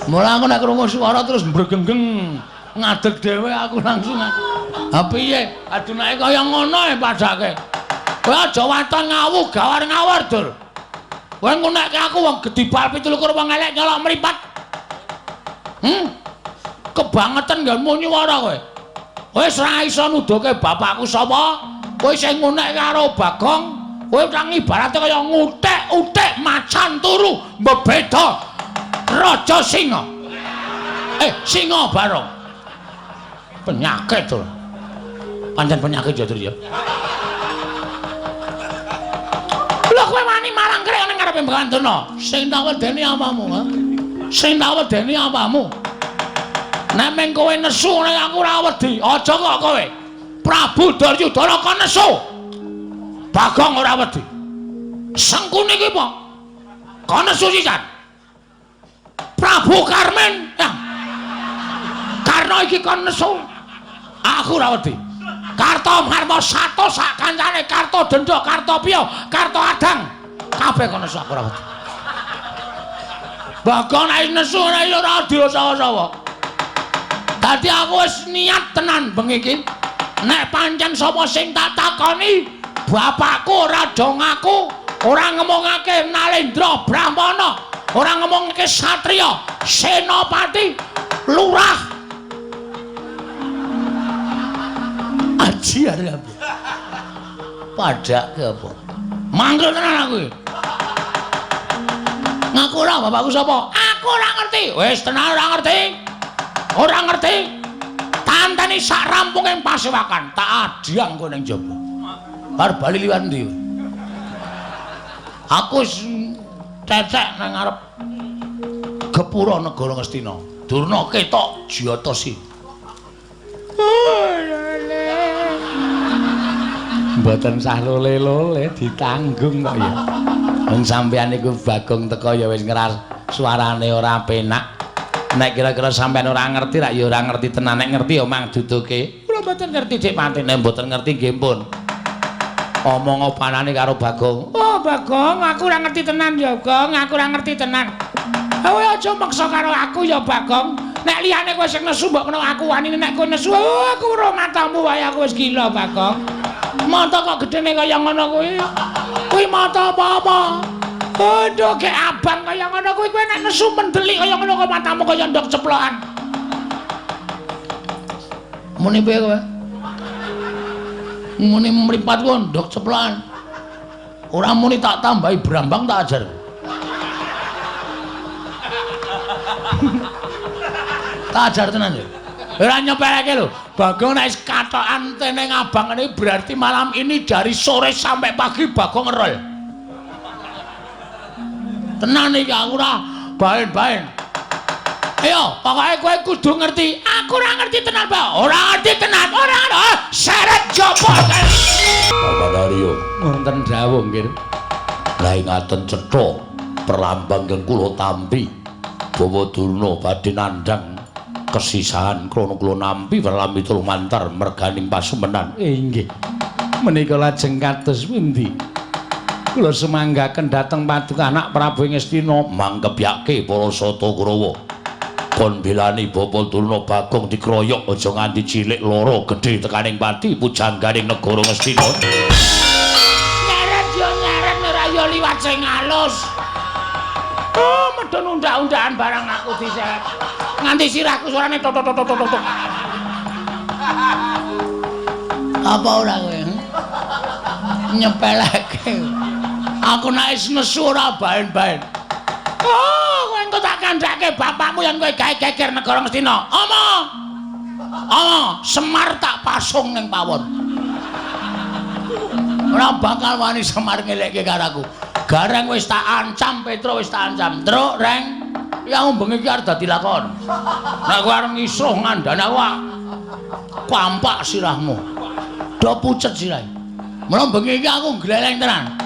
Mula aku nek krungu suara terus mbregenggeng ngadeg dhewe aku langsung. Ha piye? Adunake kaya ngono e padake. Kowe aja waton ngawu gawar ngawur, Dur. Kowe ngunekke aku wong gedhi bal 27 wong elek nyolok mripat. Kebangetan nggonmu nyuwara kowe. Wis ora iso nuduhke bapakku sapa. Kowe sing ngunek karo Bagong. Kowe nang ibarate kaya ngutik-utik macan turu mbebeda raja singa. Singa barong. Penyakit to. Pancen penyakit ya, Dur ya. Lho kowe wani marang krek ning ngarepe Begawan Durna. Sing tak wedeni apamu, ha? Sing tak wedeni apamu? Nek meng kowe nesu nek aku ora wedi. Aja kok kowe. Prabu Duryudana kon nesu. Bagong ora wedi. Sengkuni iki apa? Kono susisan. Prabu Karmen. Ya. Karna iki kon nesu. Aku ora wedi. Karto Marmo sato sak kancane, Karto Denda, Karto Piyo, Karto Adang. Kabeh kon nesu aku ora wedi. Bagong nek nesu ora ora diosawa-sawa. Dadi aku wis niat tenan bengi iki. Nek pancen sapa sing tak takoni, bapakku ora do ngaku, ora ngomongake Nalendra Brahmana, ora ngomongake satriya, senopati, lurah. Aji arep apa? Padake apa? Mangkel tenan aku iki. Ngaku ora bapakku sapa? Aku ora ngerti. Wis tenan ora ngerti. Ora ngerti. Tanteni sak rampunge pasewakan, tak adhyang kowe ning jaba. Bar bali liwat ndi? Aku wis cecek nang ngarep gepura negara Ngastina. Durna ketok jiyata si. Mboten sah lole-lole ditanggung kok ya. Wong sampeyan niku Bagong teko ya wis ngeras suarane ora penak. Nek kira-kira sampeyan ora ngerti rak ya ora ngerti tenan, nek ngerti ya mang duduke. Kula mboten ngerti Dik Pati, nek mboten ngerti nggih pun. Omong opanane karo Bagong. Oh Bagong, aku ora ngerti tenan ya, Gong, aku ora ngerti tenan. Kowe aja maksa karo aku ya Bagong. Nek liyane kowe sing nesu mbok menawa aku wani, nek kowe nesu oh, aku ora matamu wae aku wis gila Bagong. Mata kok gedene kaya ngono kuwi. Kuwi mata apa-apa? Aduh, gek abang kaya ngono kuwi kowe nek nesu mendelik kaya ngono kok matamu kaya ndok ceplokan. Muni piye kowe? Muni mripatku ndok ceplokan. Ora muni tak tambahi brambang tak ajar. Tak ajar tenan ya. Ora nyepeleke lho. Bagong nek wis katokan teneng abang ngene berarti malam ini dari sore sampai pagi Bagong ngerol. Tenan iki aku ora baen-baen. Ayo, pokoke kowe kudu ngerti. Aku ora ngerti tenan, Pak. Ora ngerti tenan. Ora ngerti. Seret jopo. Bapak Dario, wonten dawuh nggih. Lah ngaten cetha perlambang ingkang kula tampi. Bawa Durna badhe nandhang kesisahan krana kula nampi werlami lumantar merganing pasumenan. Inggih. Menika lajeng kados pundi? Kula sumanggaken dhateng paduka anak Prabu Ngastina mangkebyake para Sata Kurawa. Kon bilani Bapa Durna Bagong dikroyok aja nganti cilik lara gedhe tekaning pati pujangganing negara Ngastina. Nyeret yo nyeret ora yo liwat sing alus. Oh, medun undak-undakan barang aku diseret. Nganti sirahku suarane tok tok tok tok tok. Apa ora kowe? Nyepeleke. Aku nek wis nesu ora baen-baen. Oh, kowe engko tak kandhake bapakmu yen kowe gawe geger negara Ngastina. Omo. Omo, Semar tak pasung ning pawon. Ora bakal wani Semar ngelekke karo aku. Gareng wis tak ancam, Petro wis tak ancam. Truk, Reng. Ya bengi iki arep dadi lakon. Nek kowe arep ngisuh ngandani aku kampak sirahmu. Do pucet sirahe. Mula bengi iki aku gleleng tenan.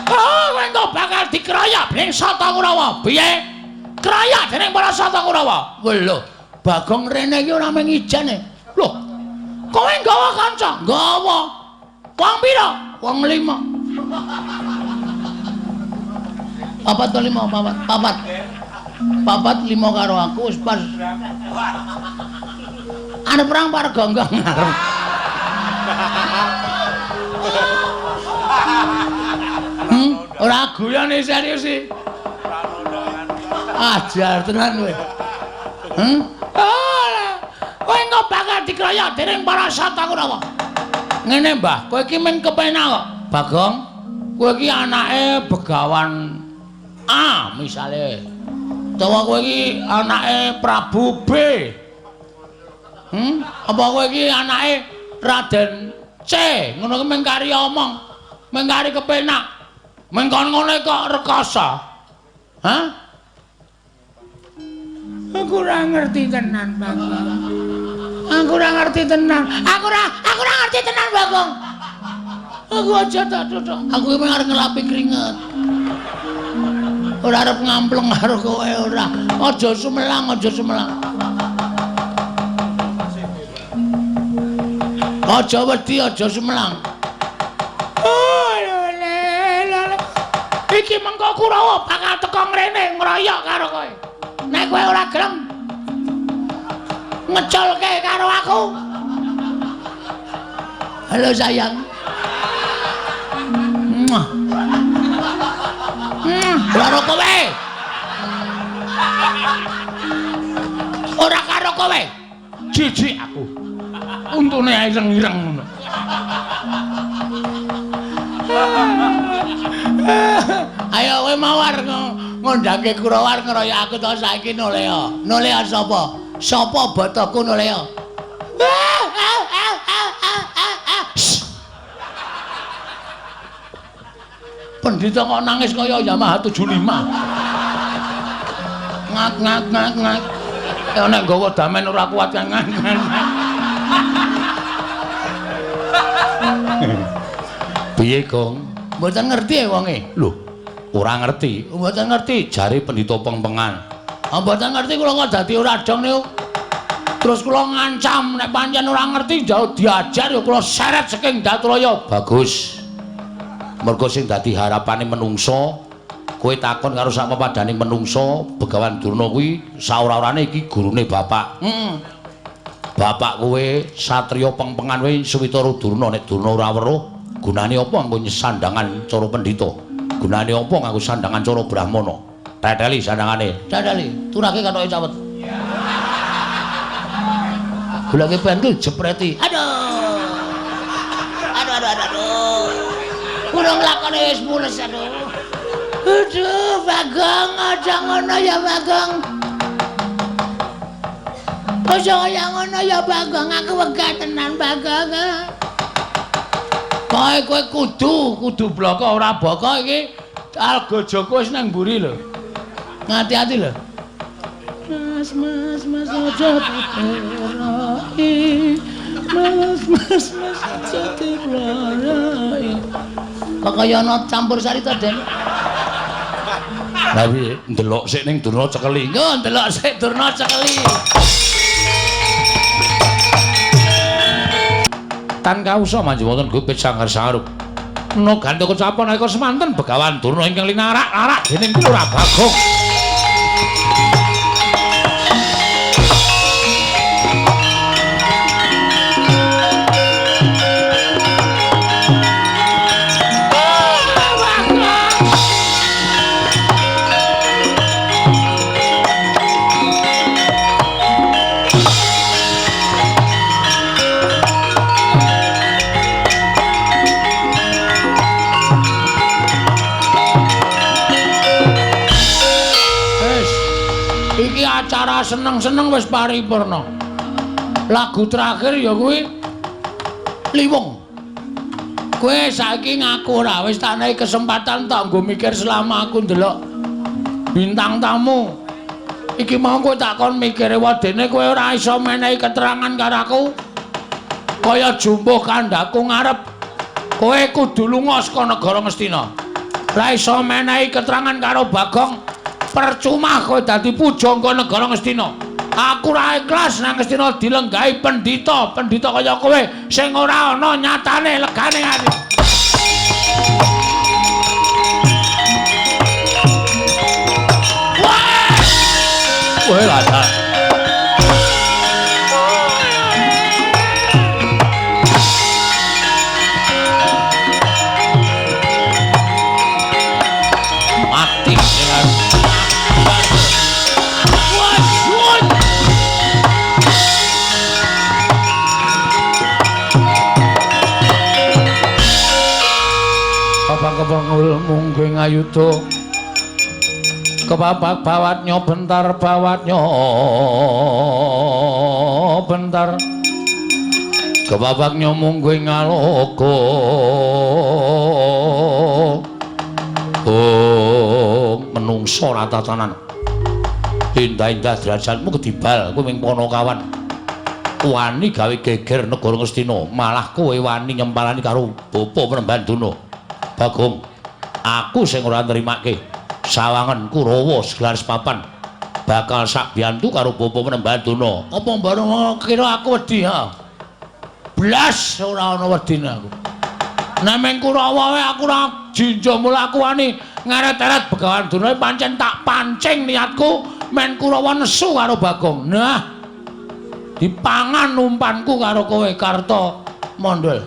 Oh, kowe engko bakal dikroyok dening Sata Kurawa. Piye? Kroyok dening para Sata Kurawa. Lho, Bagong rene iki ora mung ijen e. Lho. Kowe nggawa kanca? Nggawa. Wong pira? Wong 5. Papat to 5, papat, papat. Papat 5 karo aku wis pas. Arep perang par gonggong arep. Ora guyone serius iki. Ajar tenan kowe. Kowe engko bakal dikroyok dening para Sata Kurawa. Ngene, Mbah, kowe iki men kepenak kok. Bagong, kowe iki anake Begawan A misale. Utawa kowe iki anake Prabu B. Apa kowe iki anake Raden C? Ngono ki mung kari omong, mung kari kepenak. Mung kon ngono kok rekoso. Hah? Aku ora ngerti tenan, Bagong. Aku ora ngerti tenan. Aku ora ngerti tenan, Bagong. Aku aja tak cocok. Aku iki arep ngelapi keringet. Ora arep ngampleng karo kowe ora. Aja sumelang, aja sumelang. Aja wedi, aja sumelang. Oh, lele, lele. Iki mengko Kurawa bakal teko ngrene ngroyok karo kowe. Nek kowe ora gelem ngeculke karo aku. Halo sayang. Karo kowe. Ora karo kowe. Jijik aku. Untune ireng-ireng ngono. Ayo kowe mawar ngondangke Kurawa ngeroyok aku to saiki nolea. Nolea sapa? Sapa botoku nolea? Pendhita kok nangis kaya Yamaha 75. Ngak ngak ngak ngak. Nek nggawa damen ora kuat ngak ngak. Piye, Gong? Mboten ngerti wonge. Lho, ora ngerti. Mboten ngerti jare pendhita pengpengan. Ah mboten ngerti kula kok dadi ora dong niku. Terus kula ngancam nek pancen ora ngerti jauh diajar ya kula seret saking Datraya. Bagus. Mergo sing dadi harapane menungso, kowe takon karo sak pepadane menungso, Begawan Durna kuwi saora-orane iki gurune bapak. Heeh. Bapak kowe satriya pengpengan kowe Switara Durna, nek Durna ora weruh, gunane apa nganggo sandangan cara pendhita? Gunane apa nganggo sandangan cara brahmana? Teteli sandangane. Teteli, turake katoke cawet. Goleke pentil jepreti. Aduh. Aduh aduh aduh. Aduh. Kurang lakone wis mules aduh. Aduh, Bagong, aja ngono ya Bagong. Aja kaya ngono ya Bagong, aku wegah tenan Bagong. Kowe kowe kudu bloko ora boko iki. Algojoku wis nang mburi lho. Ngati-ati lho. Mas, mas, mas aja diploroi. Mas, mas, mas aja diploroi. Kok kaya ana campur sari to, Den? Lah piye? Ndelok sik ning Durna cekeli. Nggo ndelok sik Durna cekeli. Tan kausa manjing wonten gupit sanggar saruk. No gandha kecapa nalika semanten Begawan Durna ingkang linarak-arak dening Lurah Bagong. Acara seneng-seneng wis paripurna. Lagu terakhir ya kuwi Liwung. Kowe saiki ngaku ora wis tak nehi kesempatan tak nggo mikir selama aku ndelok bintang tamu. Iki mau kowe tak kon mikire wedene kowe ora iso menehi keterangan karo aku. Kaya jumbuh kandhaku ngarep. Kowe kudu lunga saka negara Ngastina. Ora iso menehi keterangan karo Bagong. Percuma kowe dadi pujangga negara Ngastina. Aku ora ikhlas nang Ngastina dilenggahi pendhita, pendhita kaya kowe sing ora ana nyatane legane ati. Wah! Kowe lha. Mati dengan kepangul mungguing ayuda kepapak bawatnya bentar bawatnya bentar kepapaknya mungguing aloka. Oh menungso rata tenan indah-indah derajatmu kedibal kowe ming ponokawan Wani gawe geger negara Ngastina, malah kowe wani nyempalani karo Bapa Panembahan Durna. Bagong, aku sing ora nrimake sawangen Kurawa segelar sepapan bakal sak biyantu karo Bapa Panembahan Durna. Apa mbareng kira aku wedi ha? Blas ora ana wedine aku. Nek meng Kurawa wae aku ora jinja mula aku wani ngeret-eret Begawan Durna pancen tak pancing niatku men Kurawa nesu karo Bagong. Nah, dipangan umpanku karo kowe Karta Mondol.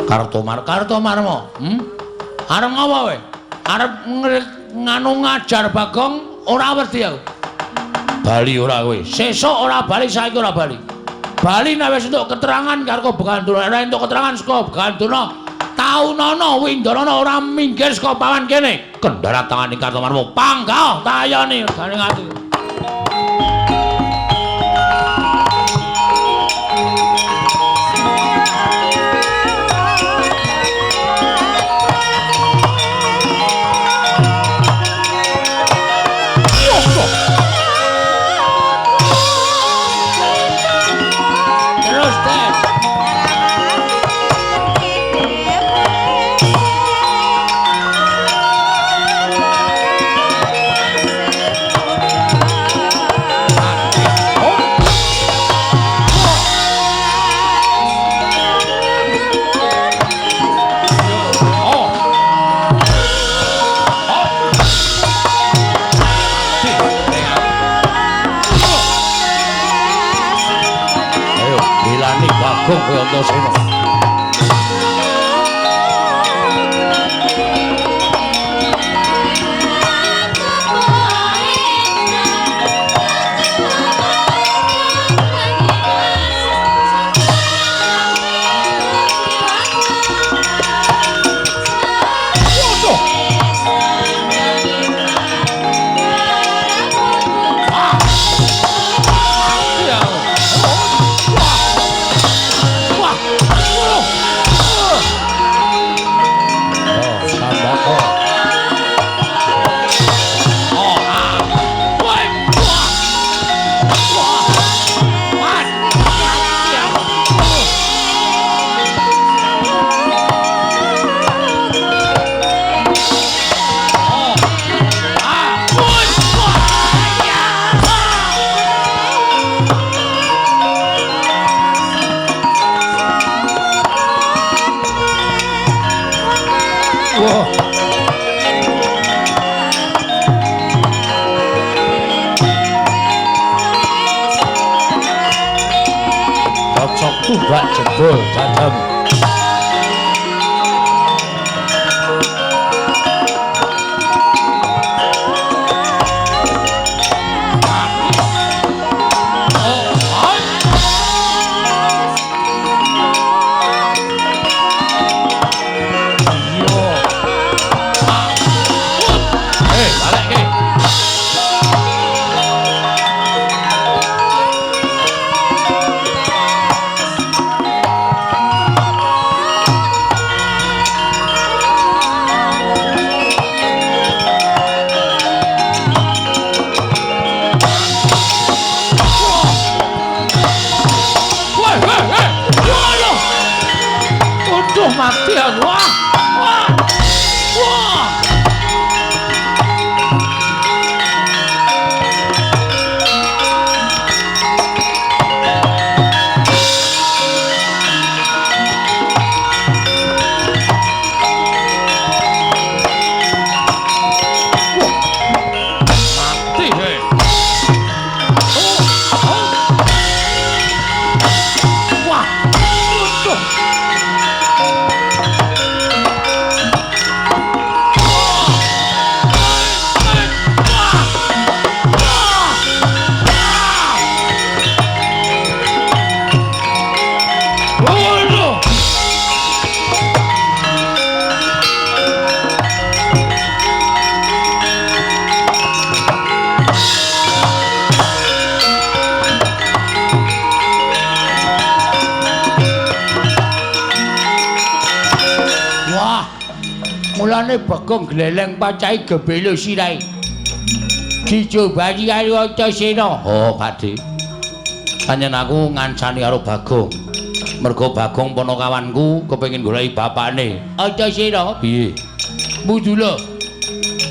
Karta Marma. Arep ngopo kowe? Arep nganu ngajar Bagong ora wedi aku. Bali ora kowe. Sesuk ora bali, saiki ora bali. Bali nek wis entuk keterangan karo Begawan Durna, ora entuk keterangan saka Begawan Durna, taunana Windanana ora minggir saka pawan kene. Kendharat tangane Karta Marma. Panggah tayone regane ati. Bagong kowe Antasena. Cocok tumbak jebol dadam. Mati aku. Wah. Wah. Wah. Mati he. Oh. Oh. Wah. Waduh. Mulane Bagong gleleng pacahe gebelo sirahe. Dijobani karo Antasena. Oh, Pakde. Pancen aku ngancani karo Bagong. Mergo Bagong ponokawanku kepengin goleki bapakne. Aja sira. Piye? Mudula.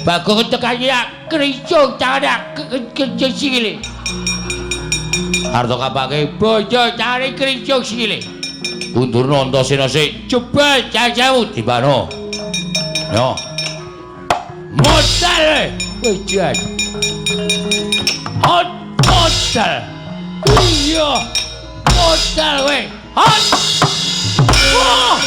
Bagong tekan ya kricung cari kricung sikile. Arta kapake bojo cari kricung sikile. Undurna Antasena sik. Jebul jajawu dibano. Yo. Modal kowe jan. Hot modal. Iya. Modal kowe. Hot. Wah.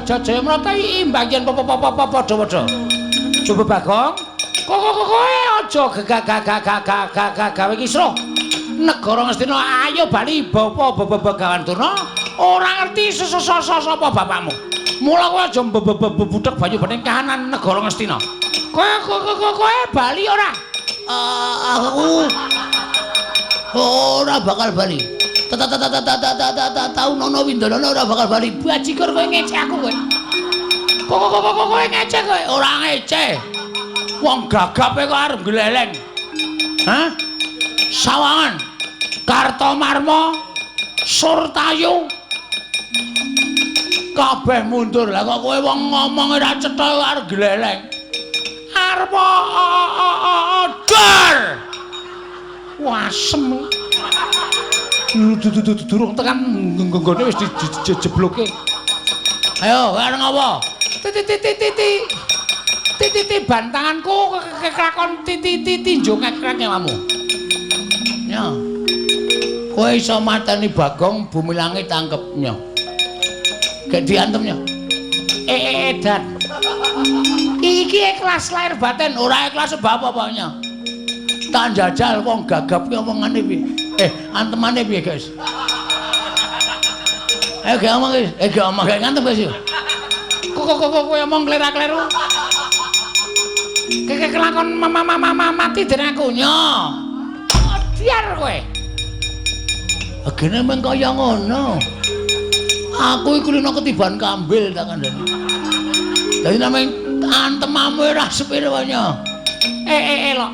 Jaya Mrata imbang yen padha-padha. Coba Bagong, kowe aja gawe kisruh. Negara Ngastina ayo bali bapa Begawan Durna ora ngerti sapa bapakmu. Mula kowe aja mbebudhek banyu bening kahanan negara Ngastina. Kowe bali ora? Aku ora bakal bali. Tau nono Windono ora bakal bali. Bajigur kowe ngece aku kowe. Kowe ngece kowe. Ora ngece. Wong gagape kok arep gleleng. Hah? Sawangan Kartomarma Surtayu kabeh mundur. Lah kok kowe wong ngomong ora cetha arep gleleng. Arep dor. Wasem. Durung tekan nggone wis dijebloke. Ayo, arep ngopo? Titi titi bantanganku kelakon titi tinjo ngekrek nyawamu. Ya. Kowe iso mateni Bagong bumi langit tangkep nya. Gek diantem nya. Edan. Iki ikhlas lahir batin, ora ikhlas sebab apa nya. Tak jajal wong gagap ki omongane piye? Antemane piye, guys? Ayo gak omong, guys. Gak omong, gak ngantem, guys. Kok kowe omong klera-kleru. Keke kelakon mama mati dening aku nya. Diar kowe. Agene meng kaya ngono. Aku iku lino ketiban kambil tak kandhani. Dadi nameng antemamu ora sepiro nya. Lok.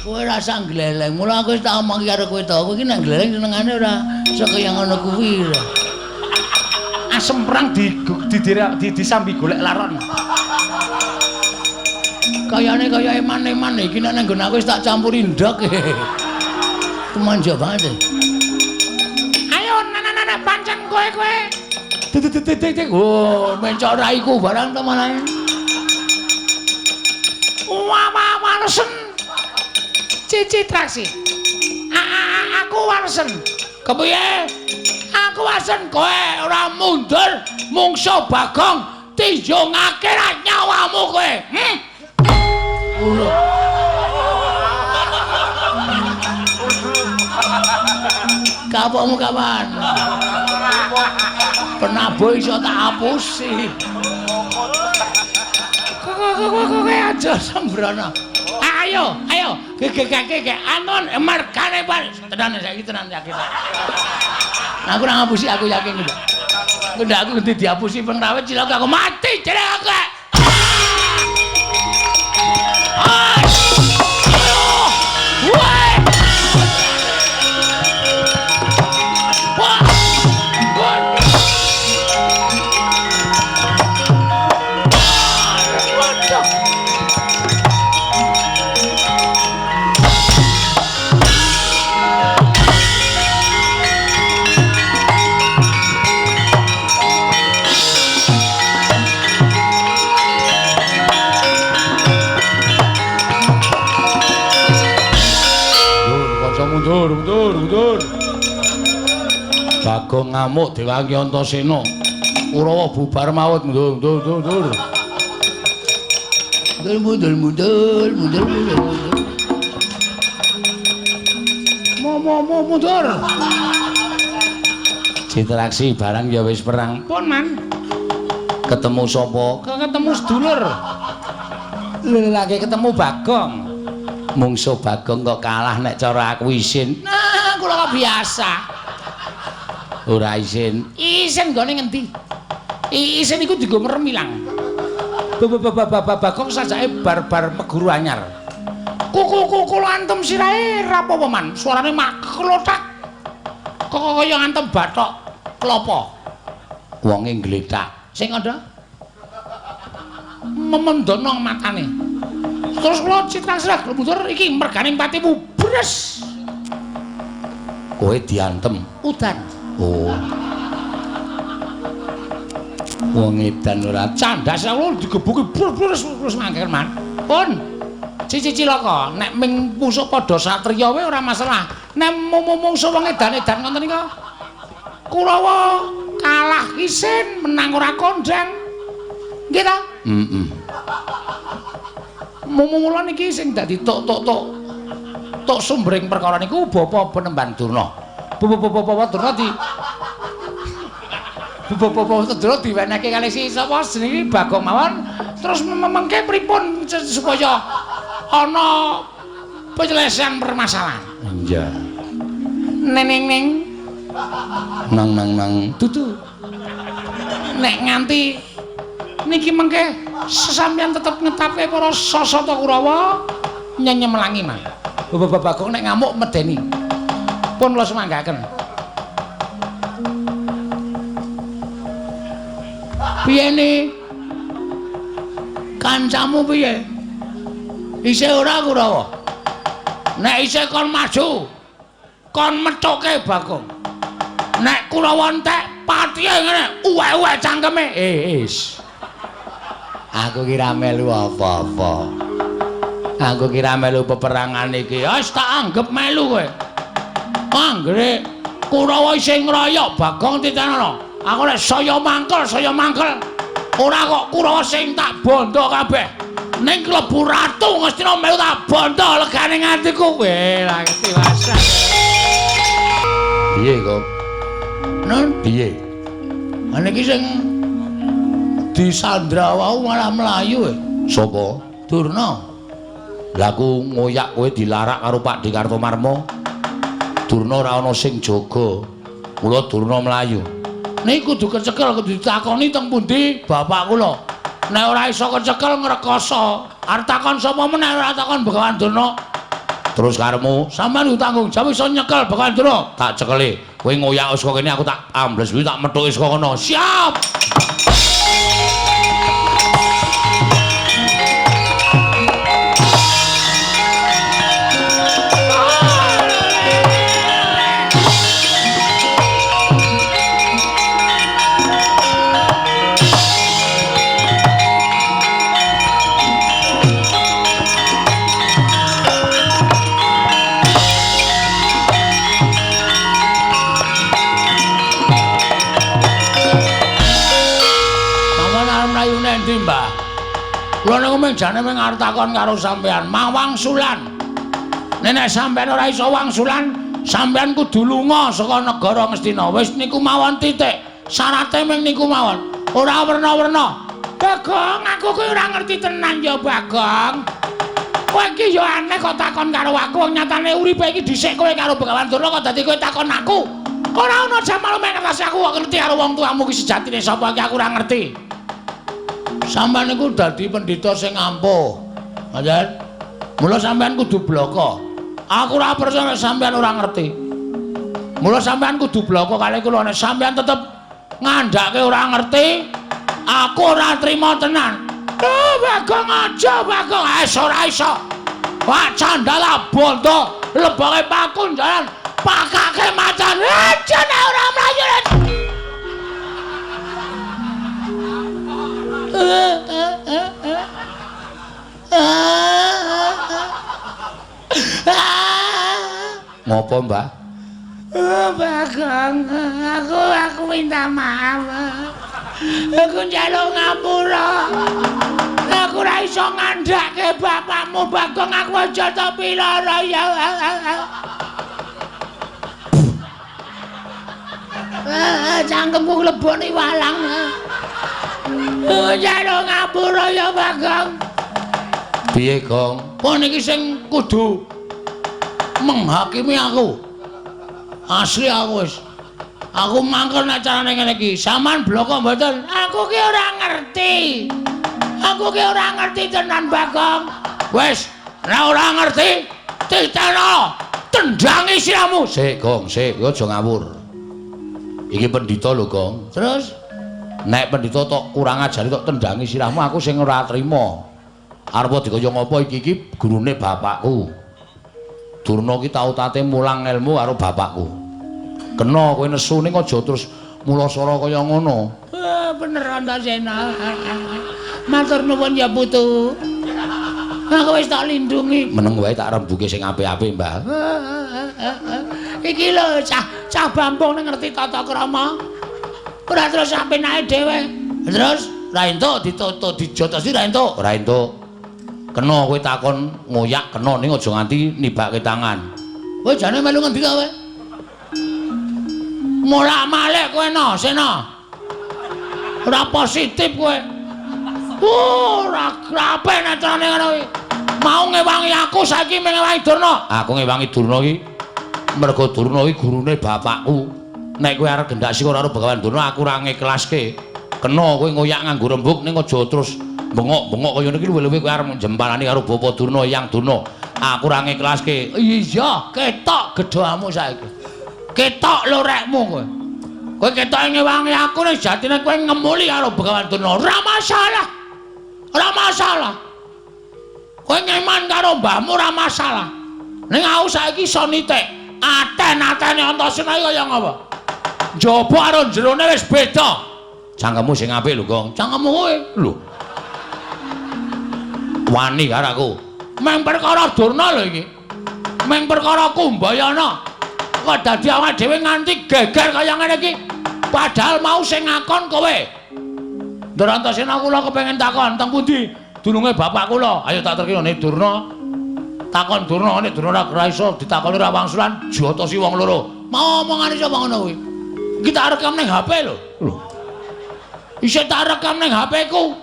Kowe ora usah gleleng. Mula aku wis tak omong karo kowe to. Kowe iki nek gleleng senengane ora sekaya ngono kuwi. Asem perang di disambi golek laron. Kayane kaya eman-eman iki nek nang nggon aku wis tak campuri ndok. Tumanja banget. Ayo nana pancen kowe. Titik. Oh, mencok raiku barang to malah. Wah, walesen. Cici traksi. Aku walesen. Kepiye? Aku walesen kowe ora mundur mungsuh Bagong tinjungake nyawamu kowe. Kapokmu kapan? Penabuh iso tak hapusi. Kowe aja sembrono. Ayo, ayo, gege Anton margane tenan saiki tenan yakin. Aku ora ngapusi, aku yakin ndak. Ndak aku ngerti dihapusi pengrawit cilaka aku mati jere aku. Bagong ngamuk diwangi Antasena. Kurawa bubar mawut ndur ndur ndur ndur. Mundur mundur mundur mundur mundur. Mo mo mo mundur. Citraksi barang ya wis perang. Pun man. Ketemu sapa? Ketemu sedulur. Lagi ketemu Bagong. Mungsuh Bagong kok kalah nek cara aku isin. Nah, kula kok biasa. Ora isin. Isin nggone ngendi? Isin iku dienggo merem ilang. Bagong sajake bar-bar meguru anyar. Kuku kula antem sirahe ra apa-apa man. Suarane mak klothak. Kok kaya ngantem bathok klopo. Wonge gletak. Sing kandha memendono matane. Terus kula citra sirah mundur iki mergane patimu bres. Kowe diantem udan. Oh. Wong edan ora candas kula digebuki bres terus mangke man. Pun cici cilaka nek ming musuh padha satriya wae ora masalah. Nek mungsuh wong edan-edan ngoten nika Kurawa kalah isin menang ora kondang. Nggih ta? Heeh. Mumula niki sing dadi tok-tok-tok tok sumbering perkara niku Bapak Penemban Durna. Bapak Durna di Bapak Durna diwenehke kalih si sapa jenenge Bagong mawon terus mengke pripun supaya ana penyelesaian permasalahan. Iya. Neneng neng nang nang nang dudu. Nek nganti niki mengke sesampeyan tetep ngetapke para sasata Kurawa nyenyemelangi mah. Bapak Bagong nek ngamuk medeni. Pun kula semanggaken. Piye ne? Kancamu piye? Isih ora Kurawa? Nek isih kon maju, kon methuke Bagong. Nek Kurawa entek patihe ngene, uwek-uwek cangkeme. Is. Aku kira melu apa-apa. Aku kira melu peperangan iki. Wis tak anggep melu kowe. Anggere Kurawa isih ngroyok Bagong titenono. Aku nek saya mangkel, saya mangkel. Ora kok Kurawa sing tak bondo kabeh. Ning klebu ratu Ngastina melu tak bondo legane atiku. Weh, lagi tiwasan. Piye kok? Nun, piye? Niki sing disandra wau malah mlayu. Sapa? Durna. Lah aku ngoyak kowe dilarak karo Pak D. Kartomarmo. Durna ora ana sing jaga. Mula Durna mlayu. Niku kudu kecekel, kudu ditakoni teng pundi bapak kula. Nek ora iso kecekel ngrekoso. Arep takon sapa meneh ora takon Begawan Durna. Terus karepmu sampean kudu tanggung jawab iso nyekel Begawan Durna. Tak cekeli. Kowe ngoyak saka kene aku tak ambles kuwi tak methuki saka kono. Siap. Kula niku mung jane mung arep takon karo sampean, mawangsulan. Nek sampean ora iso wangsulan, sampean kudu lunga saka negara Ngastina. Wis niku mawon titik. Syarate mung niku mawon. Ora werna-werna. Bagong, aku kuwi ora ngerti tenan ya, Bagong. Kowe iki ya aneh kok takon karo aku, wong nyatane uripe iki dhisik kowe karo Begawan Durna kok dadi kowe takon aku. Ora ana jamal mek ngertos aku kok ngerti karo wong tuamu ki sejatine sapa iki aku ora ngerti. Sampeyan niku dadi pendhita sing ampuh. Ngoten. Mula sampeyan kudu bloko. Aku ora percaya nek sampeyan ora ngerti. Mula sampeyan kudu bloko kalih kula nek sampeyan tetep ngandhake ora ngerti, aku ora trima tenan. Oh, Bagong aja, Bagong. Wis ora iso. Wah, candala bondo, leboke pakun jalan, pakake macan. Aja nek ora mlayu. Ngopo, Mbah? Bagong, aku minta maaf. Aku njaluk ngapura. Aku ora iso ngandhake bapakmu Bagong, aku aja tapi lara ya. Cangkemku klebone walang. Njaluk ngapura ya Bagong. Piye, Gong? Pon iki sing kudu menghakimi aku. Asli aku wis. Aku mangkel nek carane ngene iki. Saman bloko mboten? Aku ki ora ngerti. Aku ki ora ngerti tenan Bagong. Wis, nek ora ngerti, titeno, tendangi siramu. Sik, Gong, sik, kowe aja ngawur. Iki pendhita lho, Gong. Terus nek pendhita tok kurang ajari tok tendangi sirahmu, aku sing ora trima. Arep dikaya ngapa iki iki gurune bapakku. Durna ki tau tate mulang ilmu karo bapakku. Kena kowe nesu ning aja terus mulasara kaya ngono. Bener Antasena. Matur nuwun ya putu. Aku wis tak lindungi. Meneng wae tak rembuke sing apik-apik, Mbah. Iki lho cah Bambung ning ngerti tata krama. Ora terus apenake dhewe. Terus ra entuk ditutup dijotosi ra entuk. Ora entuk. Kena kowe takon ngoyak kena ning aja nganti nibake tangan. Kowe jane melu ngendi ta kowe? Molak-malik kowe no, Sena. Ora positif kowe. Ora apik nek carane ngono kuwi. Mau ngewangi aku saiki ngewangi Durna. Aku ngewangi Durna iki mergo Durna iki gurune bapakku. Nek kowe arep gendak sikor karo Begawan Durna aku ora ngiklaske. Kena kowe ngoyak nganggo rembug ning aja terus bengok-bengok kaya niki luwih-luwih kowe arep jempalani karo Bapak Durna Yang Durna. Aku ora ngiklaske. Iya, ketok gedhamu saiki. Ketok lorekmu kowe. Kowe ketoke ngewangi aku ning jatine kowe ngemuli karo Begawan Durna. Ora masalah. Ora masalah. Kowe ngeman karo mbahmu ora masalah. Ning aku saiki iso nitik. Aten-atene Antasena iki kaya ngapa? Njaba karo jerone wis beda. Cangkemmu sing apik lho, Gong. Cangkemmu kowe. Lho. Wani karo aku. Meng perkara Durna lho iki. Meng perkara Kumbayana. Kok dadi awake dhewe nganti geger kaya ngene iki. Padahal mau sing ngakon kowe. Ndara Antasena kula kepengin takon teng pundi dununge bapak kula. Ayo tak terkene nek Durna. Takon Durna nek Durna ora iso ditakoni ora wangsulan jotosi wong loro. Mau omongane sapa ngono kuwi? Iki tak rekam ning HP lho. Lho. Isih tak rekam ning HP-ku.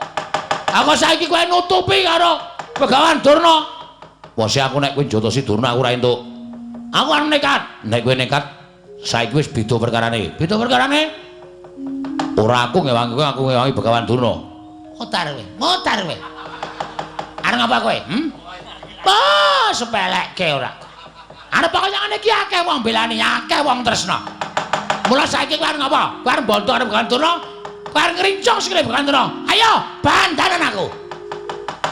Aku saiki kowe nutupi karo Begawan Durna. Wose aku nek kowe jotosi Durna aku ora entuk. Aku arep nekat. Nek kowe nekat saiki wis beda perkarane. Beda perkarane? Ora aku ngewangi kowe, aku ngewangi Begawan Durna. Ngotar kowe, ngotar kowe. Arep ngapa kowe? Oh, sepelekke ora. Arep kaya ngene iki akeh wong belani, akeh wong tresna. Mula saiki kowe arep ngapa? Kowe arep bonto arep Begawan Durna? Kowe arep ngrincong sikile Begawan Durna. Ayo, bantanan aku.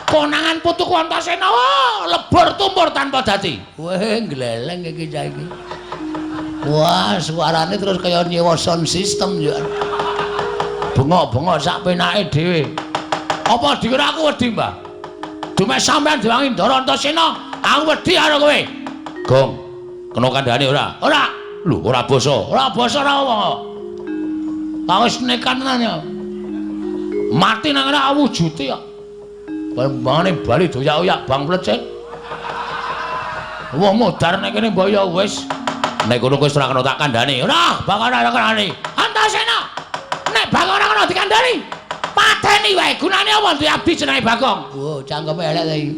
Konangan putuku Antasena, wah, lebur tumpur tanpa dadi. Weh, gleleng iki saiki. Wah, suarane terus kaya nyewa sound system yo. Bengok-bengok sak penake dhewe. Apa dikira aku wedi, Mbah? Dume sampean diwangi Ndara Antasena, aku wedi karo kowe. Gong, kena kandhane ora? Ora. Lho, ora basa. Ora basa ora wong. Aku wis nekat tenan ya. Mati nang ngene wujude kok. Bambangane bali doyak-oyak bang plecet. Wong modar nek kene mbok ya wis. Nek kono wis ora kena tak kandhane. Ora, bakal ora kandhane. Antasena. Nek bakal ora kena dikandhani, pateni wae. Gunane apa duwe abdi jenenge Bagong? Oh, cangkeme elek ta iki.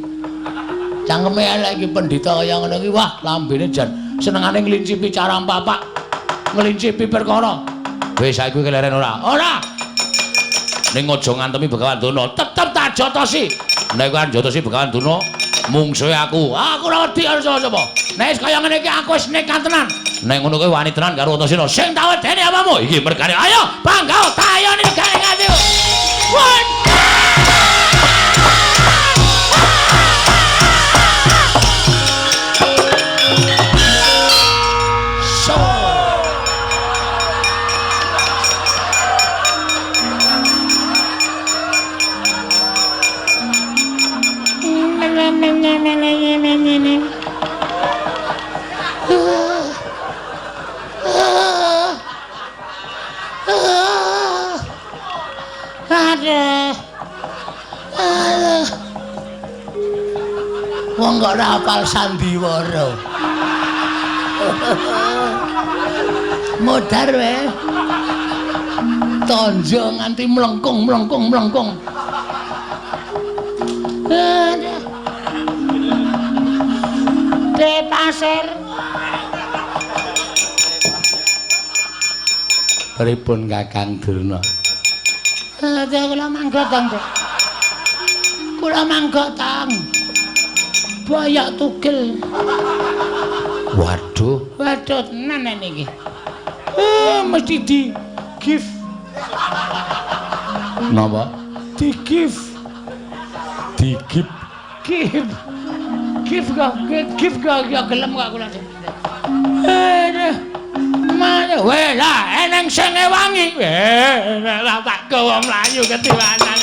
Cangkeme elek iki pendhita kaya ngono iki. Wah, lambene jan senengane nglincipi cara papak. Nglincipi perkara. Wis saiki keleren ora? Ora. Ning aja ngantemi Begawan Durna, tetep tak jotosi. Nek kowe jotosi Begawan Durna, mungsuhe aku. Aku ora wedi karo sapa-sapa. Nek wis kaya ngene iki aku wis nekat tenan. Nek ngono kowe wani tenan karo Antasena. Sing tak wedeni apamu? Iki mergane. Ayo, banggau tayoni negane ngati. Wong kok ora hafal sandiwara. Modar wae. Tonjo nganti mlengkung mlengkung mlengkung. De pasir. Pripun Kakang Durna? Kula mangga tang. Kula mangga tang. Boyok tugel. Waduh, waduh tenan niki. Mesti di gift. Napa? Di gift. Di gift. Gift. Gift kok, gift kok ya gelem kok kula. Mana weh lah eneng sing ngewangi. Weh, lah tak gawa mlayu ketiwanan.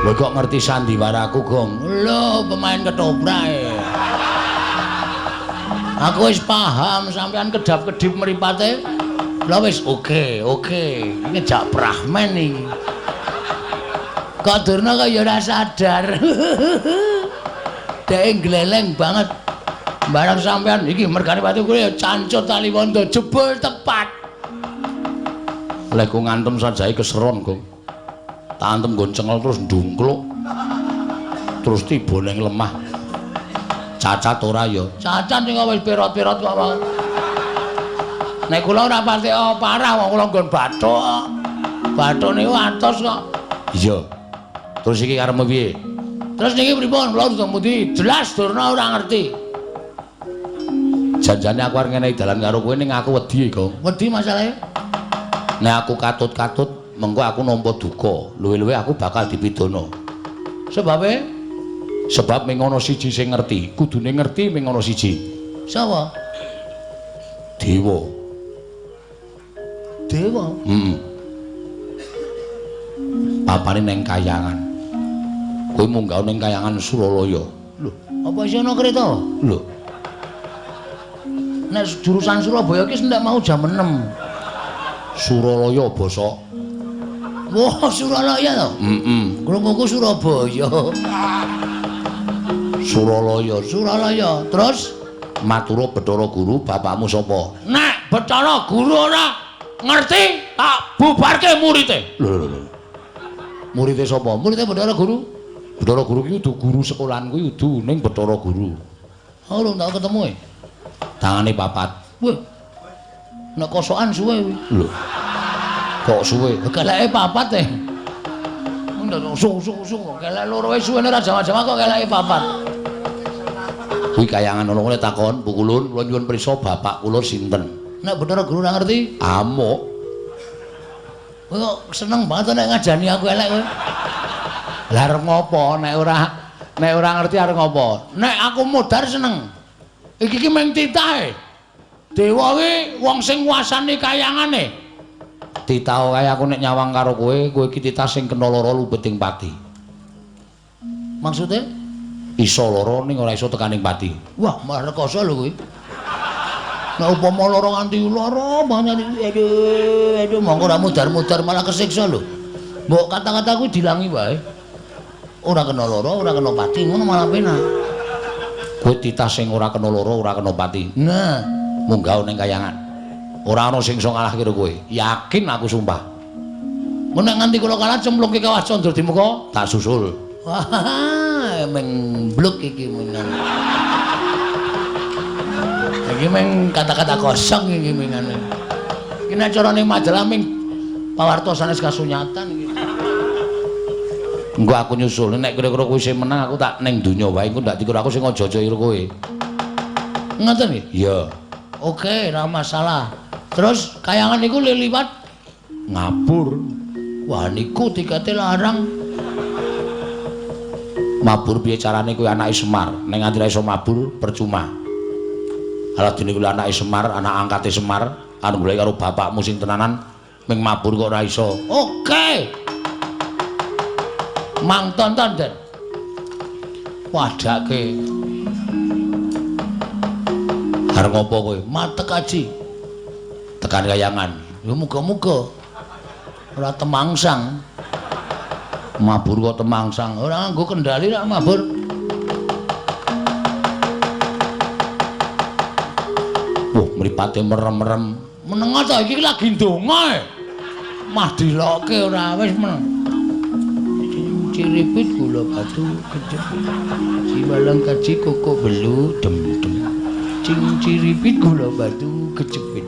Kowe kok ngerti sandiwaraku, Gong? Lho, pemain ketoprak. Aku wis paham sampean kedap-kedip mripate. Lha wis oke, oke. Ngejak Brahman iki. Kok Durna kok ya ora sadar. Dhek gleleng banget. Barang sampean iki mergane pati kuwi ya cancut tali wondo jebul tepat. Lek ku ngantem sajae keseron, Gong. Tak antem nggon cengel terus ndungkluk. Terus tiba ning lemah. Cacat ora ya? Cacat sing wis pirot-pirot kok. Nek kula ora pati parah wong kula nggon bathuk. Bathuk niku atos kok. Iya. Terus iki karepmu piye? Terus niki pripun? Kula kudu pundi? Jelas Durna ora ngerti. Janjane aku arep ngenehi dalan karo kowe ning aku wedi, Gong. Wedi masalahe? Nek aku katut-katut mengko aku nampa duka, luwe-luwe aku bakal dipidana. Sebabe? Sebab ming ana siji sing ngerti, kudune ngerti ming ana siji. Sapa? Dewa. Dewa? Heeh. Papane ning kayangan. Kowe munggah ning kayangan Suralaya. Lho, apa isih ana kereta? Lho. Nek jurusan Surabaya ki ndak mau jam 6. Suralaya basa. Wah, Suralaya to? Heeh. Krunguku Surabaya. Suralaya, Suralaya. Terus matura Bathara Guru, bapakmu sapa? Nek Bathara Guru ora ngerti, tak bubarke murite. Lho lho lho. Murite sapa? Murite Bathara Guru. Bathara Guru ki kudu guru sekolahan kuwi kudu ning Bathara Guru. Oh, urung tau ketemu e. Tangane papat. Wah. Nek kosokan suwe kuwi. Lho. Kok suwe? Keleke papat e. Ndak sung-sung-sung kok kelek loro wae suwene ora jawa-jawa kok keleke papat. Kuwi kayangan ana ngene takon, Bu Kulun, kula nyuwun prisa bapak kula sinten? Nek Bathara Guru ora ngerti, amuk. Kowe kok seneng banget nek ngajani aku elek kowe. Lah arep ngopo nek ora ngerti arep ngopo? Nek aku modar seneng. Iki ki mung titahe. Dewa kuwi wong sing nguasani kayangane. Titah kae aku nek nyawang karo kowe, kowe iki titah sing kena lara lubeting pati. Maksude? Iso lara ning ora iso tekaning pati. Wah, malah rekoso lho kuwi. Nek upama lara nganti lara banget aduh, aduh mongko ora mudar-mudar malah kesiksa lho. Mbok kata-kata kuwi dilangi wae. Ora kena lara, ora kena pati, ngono malah penak. Kowe titah sing ora kena lara, ora kena pati. Nah, munggah ning kayangan. Ora ana sing iso ngalahke kowe. Yakin aku sumpah. Mun nek nganti kula kalah cemplungke kawah Candra Dimuka, tak susul. Wah, meng bluk iki mengan. Iki meng kata-kata kosong iki mengane. Iki nek carane majalah ming pawarta sanes kasunyatan iki. Engko aku nyusul, nek kira-kira kowe sing menang aku tak ning donya wae, engko ndak dikira aku sing aja-aja karo kowe. Ngoten nggih? Iya. Oke, ora masalah. Terus kayangan niku liliwat ngabur. Wah, niku tikete larang. Mabur piye carane kuwi anake Semar? Nek nganti ra iso mabur percuma. Ala dene kuwi anake Semar, anak angkate Semar, anu golek karo bapakmu sing tenanan ming mabur kok ora iso. Oke. Mang tonton, Den. Padake. Arep ngopo kowe? Matek aji. Tekan kayangan. Ya muga-muga ora temangsang. Mabur kok temangsang. Ora nganggo kendali rak mabur. Wah, mripate merem-merem. Meneng ta iki lagi ndonga e. Mah dilokke ora wis meneng. Ciripit gula batu kejepit. Jiwalang kaji koko belu dem-dem. Cing ciripit gula batu kejepit.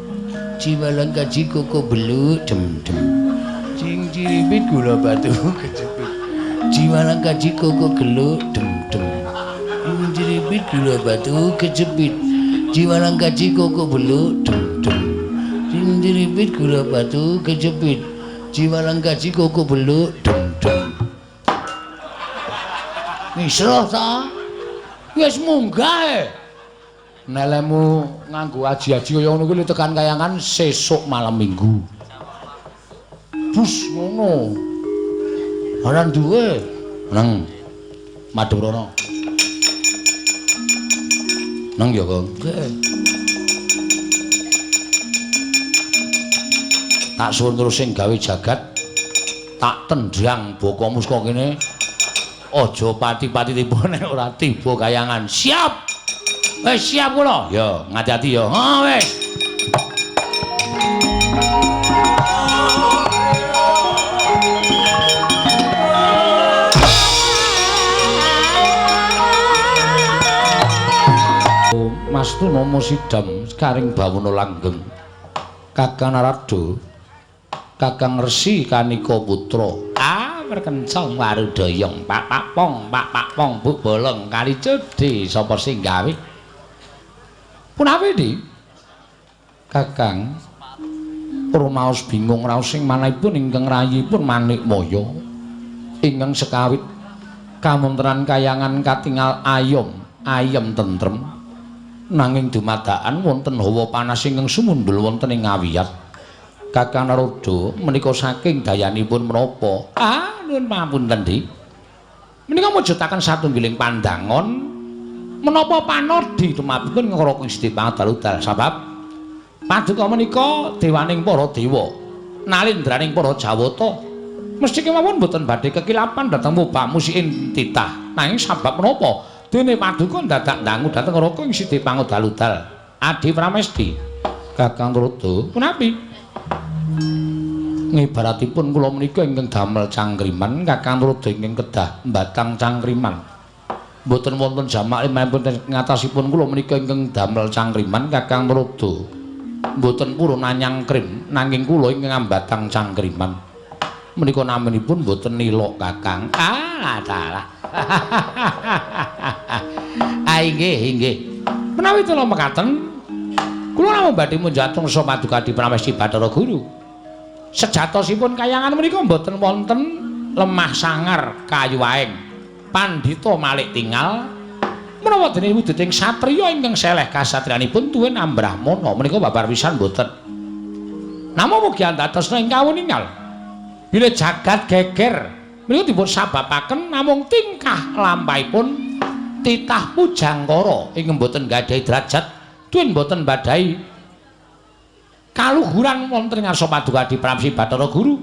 Jiwalang kaji koko belu dem-dem. Cing ciripit gula batu kejepit. Jiwalang kaji koko gelu dem-dem. Cing ciripit gula batu kejepit. Jiwalang kaji koko belu dem-dem. Cing ciripit gula batu kejepit. Jiwalang kaji koko belu dem-dem. Misroh ta? Wis munggah e. Nelemu nganggo aji-aji kaya ngono kuwi tekan kayangan sesuk malam Minggu. Bus ngono. Ora duwe. Nang madhep rono. Nang ya, Kang. Nggih. Tak suwun terus sing gawe jagat. Tak tendang bokomu saka kene. Aja pati-pati tiba nek ora tiba kayangan. Siap. Wis siap kula. Ya, ngati-ati ya. Ha wis. Mas Tunomo Sidam karing bawana langgeng. Kakang Narada, Kakang Resi Kanika Putra. Ah, perkencong warudayang pak pak pong pak pak pong buk bolong kali cedhe sapa sing gawe? Punawi, Di? Kakang rumaos bingung raos sing manahipun ingkang rayipun Manikmaya ingkang sekawit kamontenan kayangan katingal ayom ayem tentrem nanging dumadakan wonten hawa panas ingkang sumundhul wonten ing ngawiyat. Kakang Narada menika saking dayanipun menapa? Ah, nuwun pangapunten, Di. Menika mujudaken satunggiling pandangon menapa panodi tumapipun ngraka Gusti Pangadal-udal sabab paduka menika dewaning para dewa, nalindraning para jawata. Mesti kemawon boten badhe kekilapan dhateng wobah musiin titah. Nanging sabab menapa dene paduka dadak ndangu dhateng Raka ing Sidi Pangodal-udal? Adi Pramesti. Kakang Narada, punapi? Ngibaratipun kula menika ingkang damel cangkriman, Kakang Narada ingkang kedah mbatang cangkriman. Mboten wonten jamak limangipun ngatasipun kula menika ingkang damel cangkriman, Kakang Narada mboten purun anyangkrim nanging kula ingkang ambatang cangkriman. Menika naminipun mboten nilok, Kakang. Ah, dalah. Ah, inggih, inggih. Menawi kula mekaten, kula namung badhe munjatung sa paduka Adi Pramesti Bathara Guru. Sejatosipun kayangan menika mboten wonten lemah sangar kayu aeng. Pandhita malik tingal menawa dene wujuding satriya ingkang seleh kasatriyanipun tuwin ambrahmana menika babar pisan mboten. Namung mugi andhatosna ing kawuningal bilih jagat geger menika dipun sababaken namung tingkah lampahipun titah pujangkara ingkang mboten gadhahi derajat tuwin mboten badhahi kaluhuran wonten ing ngarsa paduka Adi Pramesti Bathara Guru.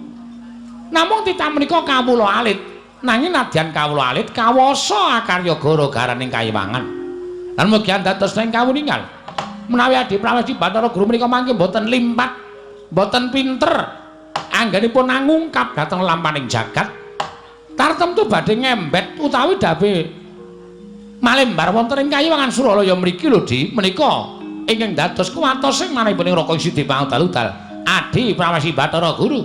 Namung titah menika kawula alit, nanging nadyan kawula alit kawasa akarya gara-garaning kayiwangan. Lan mugi andados ing kawuningal menawi Adi Pramesti Bathara Guru menika mangke mboten limpat, mboten pinter anggenipun angungkap dhateng lampaning jagat, tartemtu badhe ngembet utawi dabe malembar wonten ing kayiwangan Suralaya mriki lho, Di. Menika ingkang dados kuwatos sing manahipun ing Raka Sidi Pangadal-udal Adi Pramesti Bathara Guru.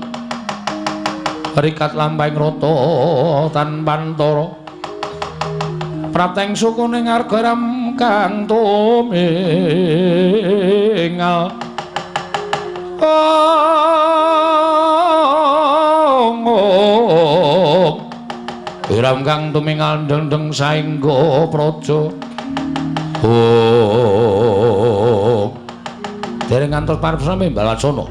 Rikat lampahing rata tanpantara prateng sukune ngargaram kang tumingal. Iram kang tumingal dendeng saengga praja. Oh. Dereng ngantos parep sami Balacana.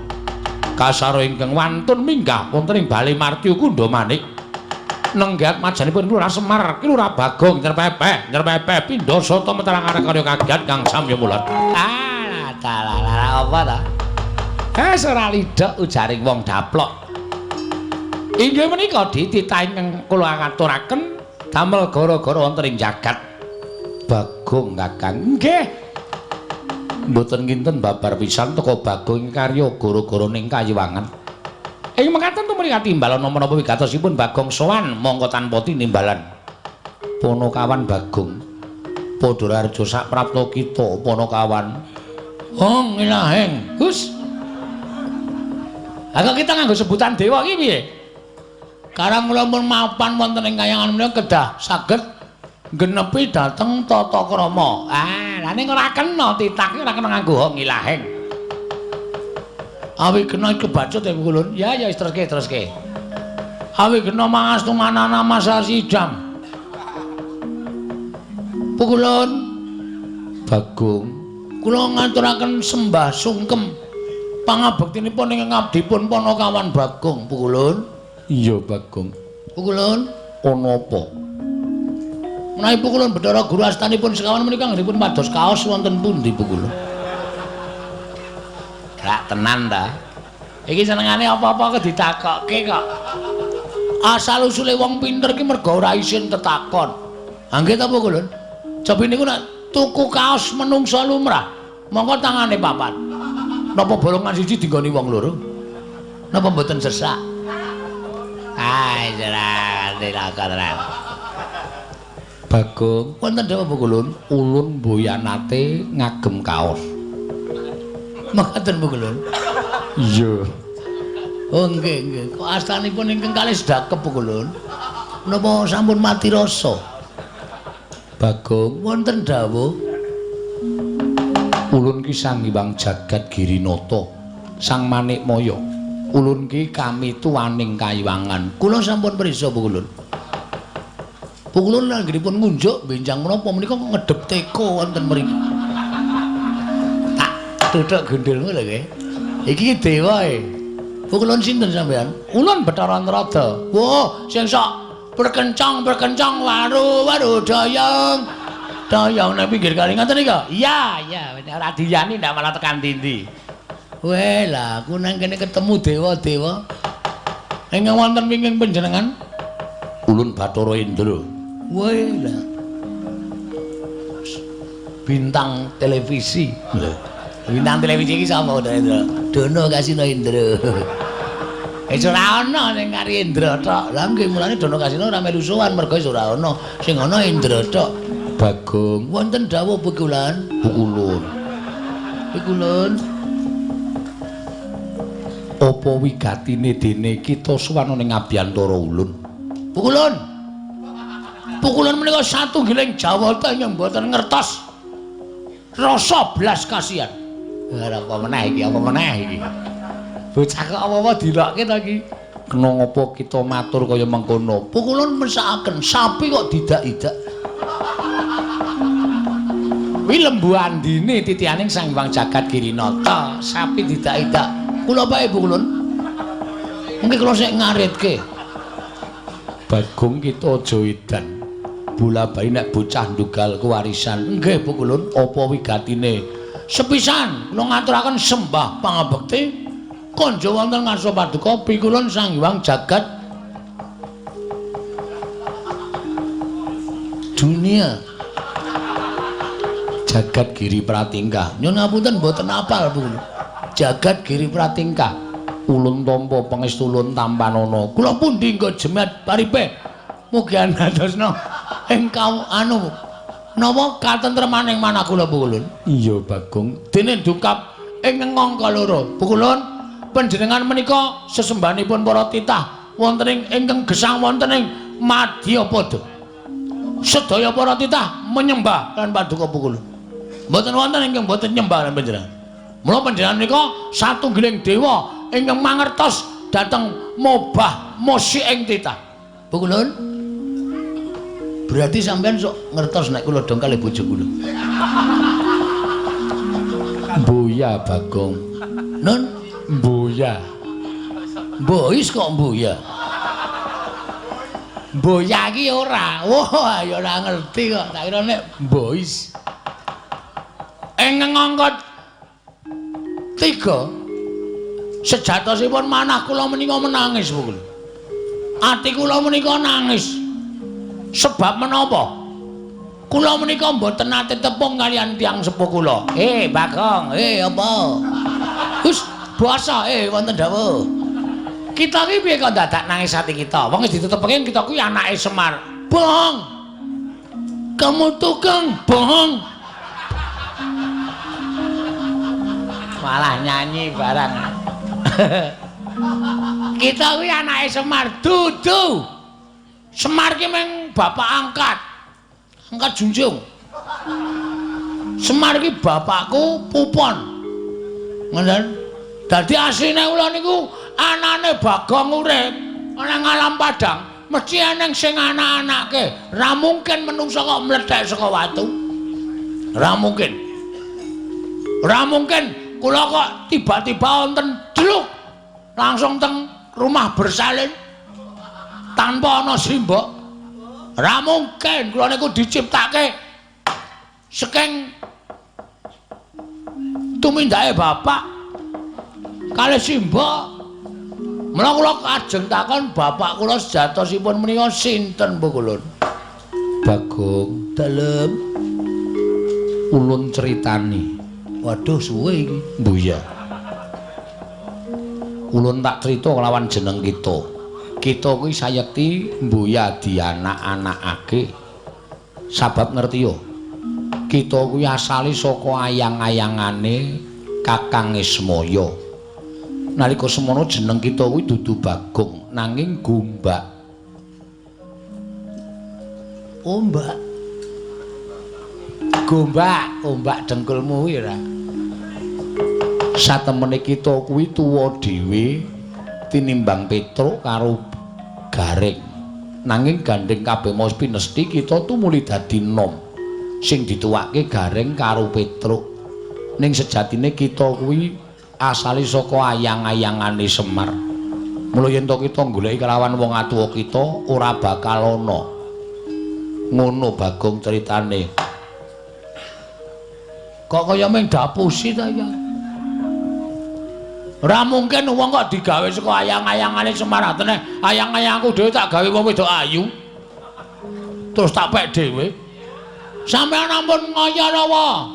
Kasaro ingkang wantun minggah wonten ing Bale Martya Kundha Manik. Nenggat majanipun Lurah Semar, ki Lurah Bagong nyerpepeh, nyerpepeh pindha sata meterang karya kagiat kang samya mulat. Ah, dalah apa ta? Ora lidhek ujaring wong daplok. Inggih menika dititah ingkang kula aturaken damel gara-gara wonten ing jagat. Bagong Kakang. Nggih. Mboten kinten babar pisan teka Bagong karya gara-gara ning kayiwangan. Ing mekaten tumrih katimbalan menapa wigatosipun Bagong sowan mongko tanpa tinimbalan. Panakawan Bagong. Padha raharja saprapta kita Panakawan. Hong ilaheng. Gus. Lah kok kita nganggo sebutan dewa iki piye? Karang kula pun mapan wonten ing kayangan menika kedah saged genepi dhateng tata krama. Ah, lha ning ora kena titah ora kena nganggo hong ilaheng. Awi kena kebacut ya Kulun. Ya ya teruske teruske. Awi kena mangastu manana masasidam. Pukulun Bagong kula ngaturaken sembah sungkem pangabektinipun ingkang abdipun Panakawan Bagong Pukulun. Iya Bagong. Pukulun ana apa? Menawi Pukulun Bathara Guru astanipun sekawan menika anggenipun pados kaos wonten pundi Pukulun? Gak tenan ta. Iki senengane apa-apa kok ditakokke kok. Asal usule wong pinter iki mergo ora isin tetakon. Ha nggih ta Pukulun? Cobi niku nek tuku kaos menungsa lumrah, mongko tangane papat. Napa bolongan siji dinggoni wong loro? Napa mboten sesak? Ai ora dilakon. Bagong, wonten dawuh Pukulun, ulun mboyanate ngagem kaos. Mekaten Pukulun. Iya. Oh nggih nggih. Kok astanipun ingkang kalih sedakep Pukulun? Napa sampun mati rasa? Bagong, wonten dawuh ulun ki Sang Hyang Jagat Girinata, Sang Manikmaya. Ulun ki kami tuwaning kayiwangan. Kula sampun prisa Pukulun. Pukulun anggenipun ngunjuk benjang menapa menika ngedep teko wonten mriki. Tak tuthuk gundulmu lho kowe. Iki dewa e. Pukulun sinten sampean? Ulun Bathara Narada. Wah, sing sok berkencang-berkencang waru-waru dayang. Dayang nang pinggir kali ngoten nika? Iya, iya, ora diyani ndak malah tekan dindi. Weh lah, aku nang kene ketemu dewa-dewa. Ingkang wonten wingking panjenengan? Ulun Bathara Indra. Weh lah. Bintang televisi. Lho. Bintang televisi iki sapa Indra? Dono Kasino Indra. Wis ora ana sing kari Indra tok. Lah nggih mulane Dono Kasino ora melu sowan mergo wis ora ana. Sing ana Indra tok. Bagong, wonten dawuh Pukulan? Pukulun. Pukulun. Apa wigatine dene kita sowan ning abiyantara ulun? Pukulun. Pukulun menika satunggiling jawata ingkang mboten ngertos rasa blas kasihan. Ora apa meneh iki, apa meneh iki. Bocah kok apa-apa dilokke ta iki? Kena ngapa kita matur kaya mengkono? Pukulun mesakaken sapi kok didak-idak. Kuwi lembu andine titihaning Sang Hyang Jagat Girinata, sapi didak-idak. Kula bae Pukulun. Mungkin kula sik ngaritke. Bagong kita aja edan. Bola bali nek bocah ndugal kewarisan. Nggih Pukulun, apa wigatine? Sepisan kula ngaturaken sembah pangabekti konjo wonten ngarsa paduka Pikulun Sang Hyang Jagat Dunia. Jagat Giri Pratingkah. Nyuwun ngapunten mboten apal Pukulun. Jagat Giri Pratingkah. Ulun tampa pangestu ulun tampanana. Kula pundi nggo jemet paripe. Mugi andadosna ing anu napa katentremaning manah kula Pukulun. Iya Bagong. Dene dungkap ing angka loro. Pukulun panjenengan menika sesembahanipun para titah wonten ing ingkang gesang wonten ing Madyapada. Sedaya para titah menyembah lan paduka Pukulun. Mboten wonten ingkang mboten nyembah lan panjenengan. Mula panjenengan menika satunggiling dewa ingkang mangertos dhateng mobah musik ing titah. Pukulun. Berarti sampean sok ngertos nek kula dongkal bojo kula. Mboya Bagong. Nun mboya. Mbois kok mboya. Mboya iki ora. Wah, ya ora ngerti kok. Tak kira nek mbois. Ing angka 3 sejatosipun manah kula menika menangis pukul. Ati kula menika nangis. Sebab menapa? Kula menika mboten nate tepung kaliyan tiyang sepuh kula. Bagong, apa? Wis basa, wonten dawuh. Kita iki piye kok dadak nangis ati kita? Wong wis ditetepke kita kuwi anake Semar. Bohong. Kamu tukang bohong. Malah nyanyi barang. Kita kuwi anake Semar. Dudu. Semar ki meng bapak angkat. Angkat junjung. Semar ki bapakku Pupon. Ngoten. Dadi asline kula niku anane Bagong urip ana ngalam padang, mesti eneng sing anak-anake. Ra mungkin menungsa kok mlethek saka watu. Ra mungkin. Ra mungkin kula kok tiba-tiba wonten dluk langsung teng rumah bersalin tanpa ana simbok. Ra mungkin kula niku diciptake saking tumindake bapak kalih simbok. Mula kula kajeng takon bapak kula sejatosipun menika sinten Bu Kulun? Bagong, dalem ulun critani. Waduh suwe iki. Mbuya. Ulun tak crita kelawan jeneng kita. Kita kuwi sayekti mbuya dianak-anakake. Sabab ngerti yo. Kita kuwi asale saka ayang-ayangane Kakang Ismaya. Nalika semono jeneng kita kuwi dudu Bagong, nanging Gombak. Ombak. Gombak, ombak dengkulmu kuwi ora. Satemene kita kuwi tuwa dhewe tinimbang Petruk karo Gareng. Nanging gandeng kabeh mau pinesti kita tumuli dadi nom sing dituwake Gareng karo Petruk. Ning sejatine kita kuwi asale saka ayang-ayangane Semar. Mula yen to kita goleki kelawan wong atuwa kita ora bakal ana. Ngono Bagong critane. Kok kaya mung dapusi ta ya? Ora mungkin wong kok digawe saka ayang-ayangane Semar. Atene ayang-ayangku dhewe tak gawe wong wedok ayu. Terus tak pek dhewe. Sampeyan ampun ngaya rawa.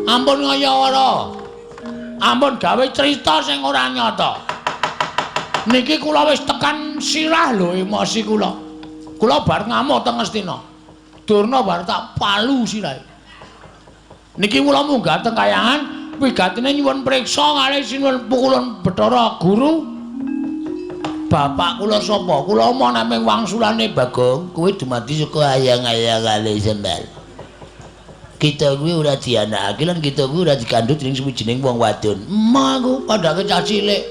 Ampun ngaya ora. Ampun gawe cerita sing ora nyata. Niki kula wis tekan sirah lho emosi kula. Kula bar ngamuk teng Ngastina. Durna bar tak palu sirahe. Niki kula munggah teng kayangan wigatine nyuwun priksa kalih sinuwun pukulun Bathara Guru. Bapak kula sapa? Kula moh naming wangsulane Bagong, kuwi dumadi saka ayang-ayangane Semar. Kita kuwi ora dianakake lan kita kuwi ora dikandhut dening suwijining wong wadon. Emah aku padake cah cilik.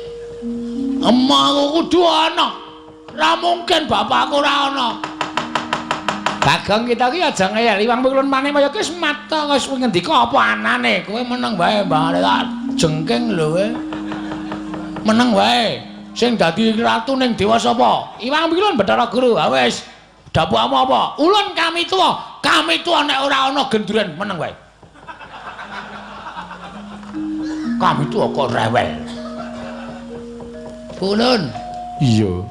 Emah aku kudu ana. Ora mungkin bapakku ora ana. Bagong kita ki aja ngeyel iwang pukulun maneh kaya ki wis mata wis ngendika apa anane. Kowe meneng wae Mbah tak jengking lho kowe. Meneng wae. Sing dadi ratu ning dewa sapa? Iwang Pukulun Bathara Guru. Ha wis. Dapukmu apa? Ulun kami tuwa. Kami tuwa nek ora ana genduren meneng wae. Kami tuwa kok rewel. Kulun. Iya.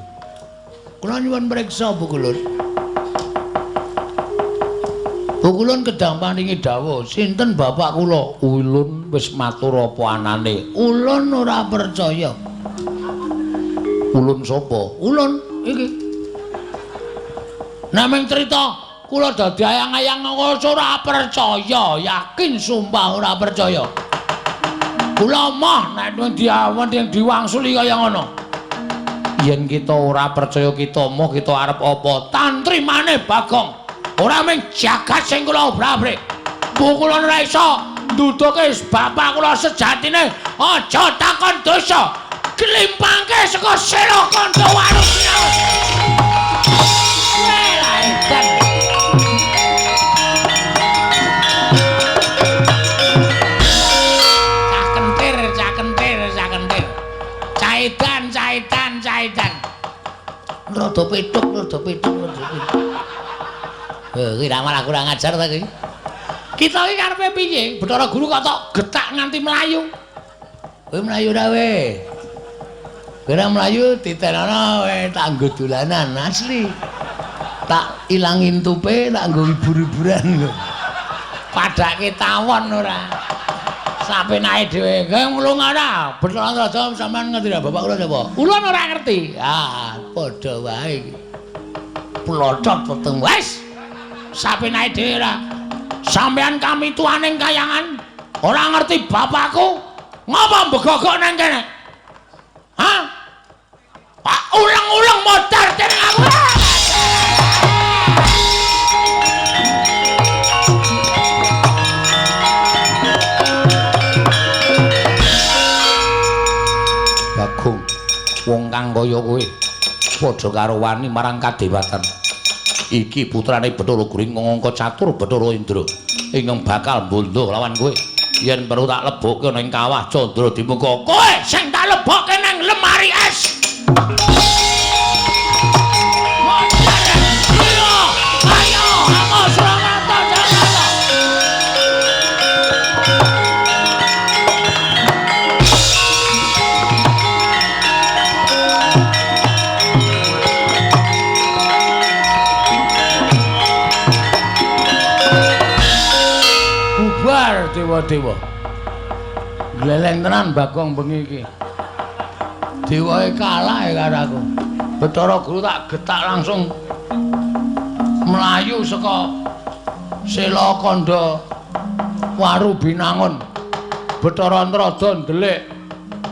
Kula nyuwun priksa Bu Kulun. Bu Kulun kedang paringi dawuh, sinten bapak kula? Ulun wis matur apa anane. Ulun ora percaya. Ulun sapa? Ulun iki. Naming cerita kula dadi ayang-ayang ora percaya, yakin sumpah ora percaya. Kula moh nek diawan yang diwangsuli kaya ngono. Yen kita ora percaya kita moh kita arep apa? Tantri maneh Bagong. Ora mung jagat sing kula obrak-abrik. Kula ora iso nduduke bapak kula sejatine. Aja takon dosa. Klimpangke saka sela kandha warung. Cah kentir, cah kentir, cah kentir. Caidan, caidan, caidan. Rada petuk, rada petuk, rada petuk. Heh, kuwi malah kurang ajar ta kuwi. Kita iki karepe piye? Bathara Guru kok tok getak nganti mlayu. Kowe mlayu ora we? Kowe ora mlayu titenono we tak nggo dolanan asli. Tak ilangin tupe, tak nggo hibur-hiburan lho. Padake tawon ora. Sapenake dhewe. Kowe nglung ora? Bathara Raja sampean ngerti ra bapak kula sapa? Ulun ora ngerti. Ah, padha wae iki. Plocot weteng wis. Sapenake dhewe ora. Sampean kami tuaning kayangan ora ngerti bapakku. Ngapa mbegogok nang kene? Hah? Pak ulang-ulang modar dening aku. Bagong, wong kang kaya kowe padha karo wani marang kadewatan. Iki putrane Bathara Guru ngangka catur Bathara Indra ingkang bakal mbondo lawan kowe. Yen perlu tak lebokke ning kawah Candra Dimuka. Kowe sing tak lebokke nang lemari es. Ayo, ayo, amos Surakarta Jakarta. Bubar dewa-dewa. Gleleng tenan Bagong bengi iki. Dewae kalah ya karo aku. Bathara Guru tak getak langsung mlayu saka Sela Kandha Waru Binangun. Bathara Antrada ndelik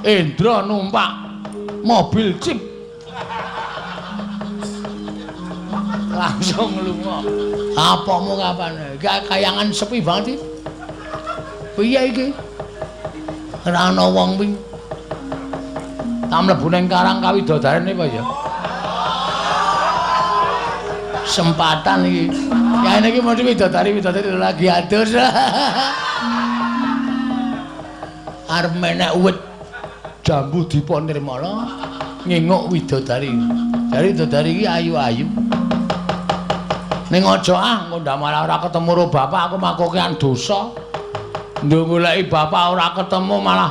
Indra numpak mobil jeep. Langsung lunga. Apamu kapan? Iki kayangan sepi banget iki. Piye iki? Ora ana wong kuwi. Tak mlebu ning karang kawidodarene apa ya? Sempatan iki. Ya iki mesti widodari-widodari lagi adus. Arep menek wit jambu dipa nirmala nginguk widodari. Jare widodari iki ayu-ayu. Ning aja ah, engko ndak malah ora ketemu karo bapak aku makokean dosa. Ndung goleki bapak ora ketemu malah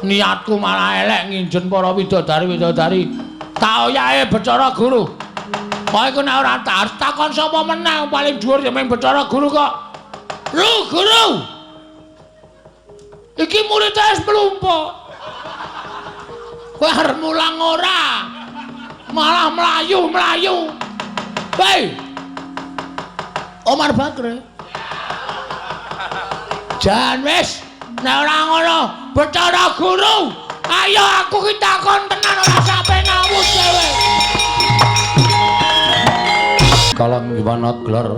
niatku malah elek nginjen para widodari-widodari. Tak oyahe Bathara Guru. Kok iku nek ora takon sapa meneh paling dhuwur ya mung Bathara Guru kok. Lho Guru. Iki murid wis mlumpuk. Kowe arep mulang ora? Malah mlayu-mlayu. Hei. Omar Bakri. Jan wis nek ora ngono Bathara Guru, ayo aku ki takon tenan ora sampe ngawur dhewe. Kalang gimana gelar